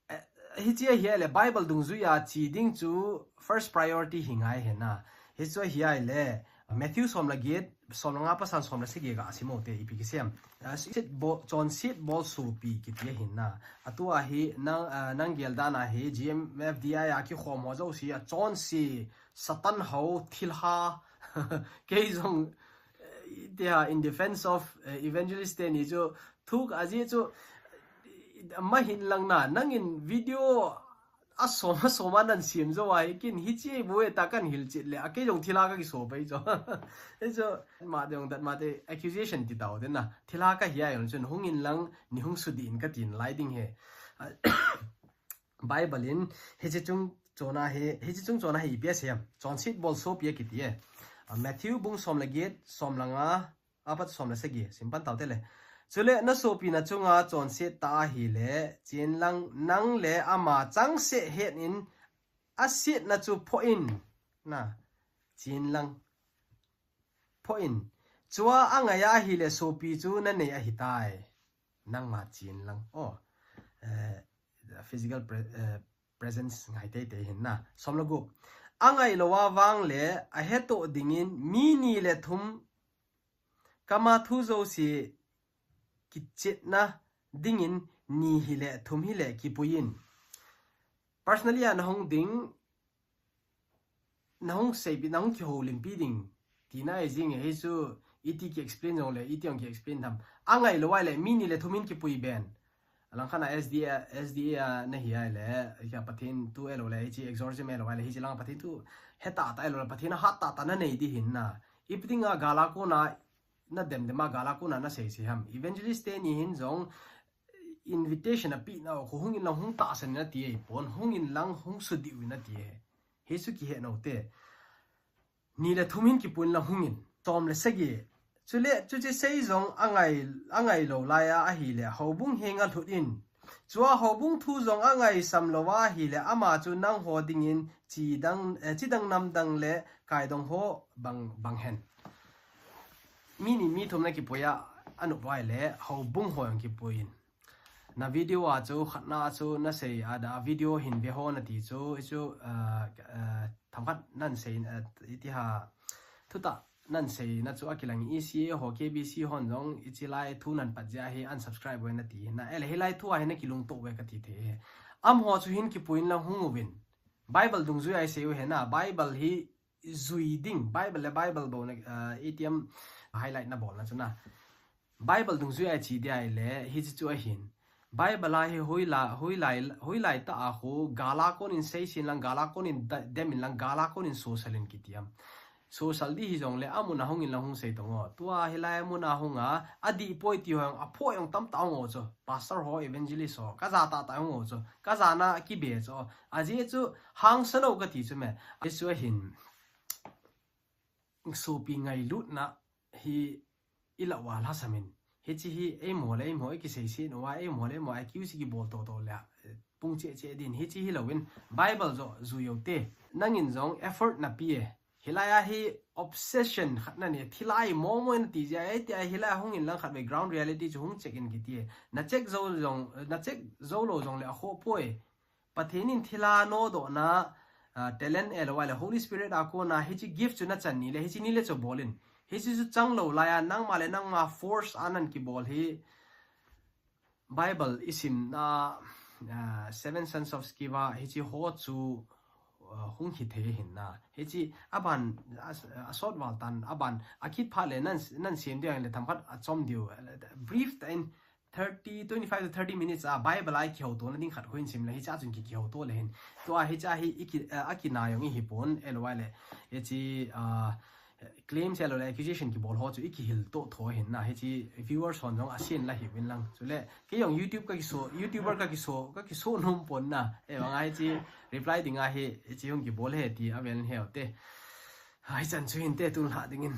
Eh, hichi a hi le Bible dungjui a chi ding chu first priority hi ngai he na. Hi chu a hi le Matthew som le get, som le nga pasan som le sagi ga sim u te ipi kisem. Ah, sit bo, chonset bol sopi kiti a hin na. Atua hi nang, ah, nang gel dan a hi G M F D I a kikhom ho jo si a chonse Satan ho thilha. Kei jong, eh, tia in defense of, eh, evangelist te ni chu thuk a ji chu, eh, ma hin lang na, nang in video a som, a som a nan sim jo a hi kin hichi bu e ta kan hil chit le, a kei jong thilha ka kiso pai jo. E jo, ma de jong dat ma te accusation ti tao de na. Thilha ka hi a jong chun hung in lang ni hung sudi in ka tin lai ding he. Bible in hichi chung chon a hi, hichi chung chon a hi ipi a sem. Chonset bol sopi a kiti e. Ah, Matthew bung som le get, som le nga, apat som le sagi, sim pan tau te le. Chule na sopi na chunga chonset ta ahi le, chen lang nang le ama changseh het in a sietna chu phoh in. Na, chen lang. Phoh in. Chua a ngai ahi le sopi chu na nei ahi tai. Nangma chen lang. Oh, eh, physical pre-, eh, presence ngai tei tei hin na. Som le gup. A ngai lou a vang le, a hetoh ding in mi ni le thum kama thu jo si kichetna ding in ni hi le thum hi le kipui in. Personally, a na hung ding, na hung seipi, na hung kihoulimpi ding. Tina e jing e, hi chu iti ki explain jong le, iti jong ki explain tham. A ngai lou ai le, mi ni le thum in kipui ben. Alang khat na S D A, S D A na hi ai le, hi a Pathen thu elou le, hichi exorcism elou ai le, hichi lang Pathen thu he ta ta elou le, Pathen hat ta ta na nei di hin na. Ipi ding a gal a kona, na dem dem a gal a kona na sei sei ham. Evangelist te ni hin jong invitation a pi na, khu hung in lang hung tahsan na ti e, pon hung in lang hung sudi u na ti e. Hi chu kihe nou te. Ni le thum hin kipui in lang hung in. Som le sagi. Chule, chuche sei jong a ngai, a ngai lou lai a ahi le, houbung henga lhut in. Chua houbung thu jong a ngaisam lou a ahi le, ama chu nang ho ding in, chi dang, eh, chi dang nam dang le, kai dong ho bang, bang hen. Mi ni mi thum na kipui a, a nup vai le, houbung ho jong kipui in. Na video a chu khatna chu na sei a da video hin ve ho na ti chu, i chu, ah, ah, themkhat nan sei, ah, iti ha, thutah nan seina chu akilang, E C A ho, K B C hon jong hiche lai thu nan pat jeh a hi unsubscribe uve na ti. Na, ele hilai thu a hi na kilungto uve kati thei e. Amaho chu hin kipuiyin lang hung uvin. Bible dungjui a i sei u ahi na, Bible hi jui ding, Bible le Bible bou na, ah, A T M highlight na bolna chu na. Bible dungjui a i che dia ahile, hiche chu ahin. Bible a hi hoilai, hoilai, hoilai tah a khu, gal a konin seisin lang, gal a konin da-, demin lang, gal a konin sosal in kiti am. Sosal di hijongle, amun a hungin lang hung sei tong o. Tua hilai amun a hung a, adih poi ti ho jong, aphoh jong tamtah hung o chu. Pastor ho, evangelist ho, kaja tahtah hung o chu. Kajana kibe chu. Ajeh chu, hangsan o kati chu me. Ajeh chu ahin. Sopi ngailutna hi i lah uva lhasam in. Hiche hi eimo le eimo i kiseiset uva, eimo le eimo accuse kibol toto le, eh, pung cheh cheh din. Hiche hi louvin Bible joh jui u hite. Nangin jong effort na pe e. Hilai a hi obsession khat na nei, thilha mo mo na ti jeh a, iti a hilai a hungin lang khatvei ground reality chu hung check in kiti e. Na check jou jong, na check jou lou jongle akhoh poi. Pathen in thilha nodohna, ah, talent ahilouleh Holy Spirit a kona hiche gift chu na chan ni le, hiche ni le chu bol in. Hiche chu chang lou lai a, nangma le nangma force a nan kibol hi Bible i simna, ah, Seven Sons of Sceva, hiche ho chu, ah, hung hithei ahin na. Hiche aban, a, asot val tan, aban, akit phat le nan, nan sim ding le themkhat achom diu, brief tah in, thirty, twenty-five to thirty minutes a Bible a i kihouto na ding khat khu hin sim le, hiche a chun ki, kihouto le hin. Tua hiche a hi i ki, eh, akina jong i hi pon, ahilouleh, hiche, ah, claims ahilouleh accusation kibol ho chu i kihil to tho ahin na, hiche viewers hon jong asen la hiuvin lang. Chule, kei jong YouTube ka kiso, YouTuber ka kiso, ka kiso nom pon na, eh, vang a hiche reply ding a hi, hiche hung kibol e ti avel in he u hite. Hichan chu hinte tun lha dingin.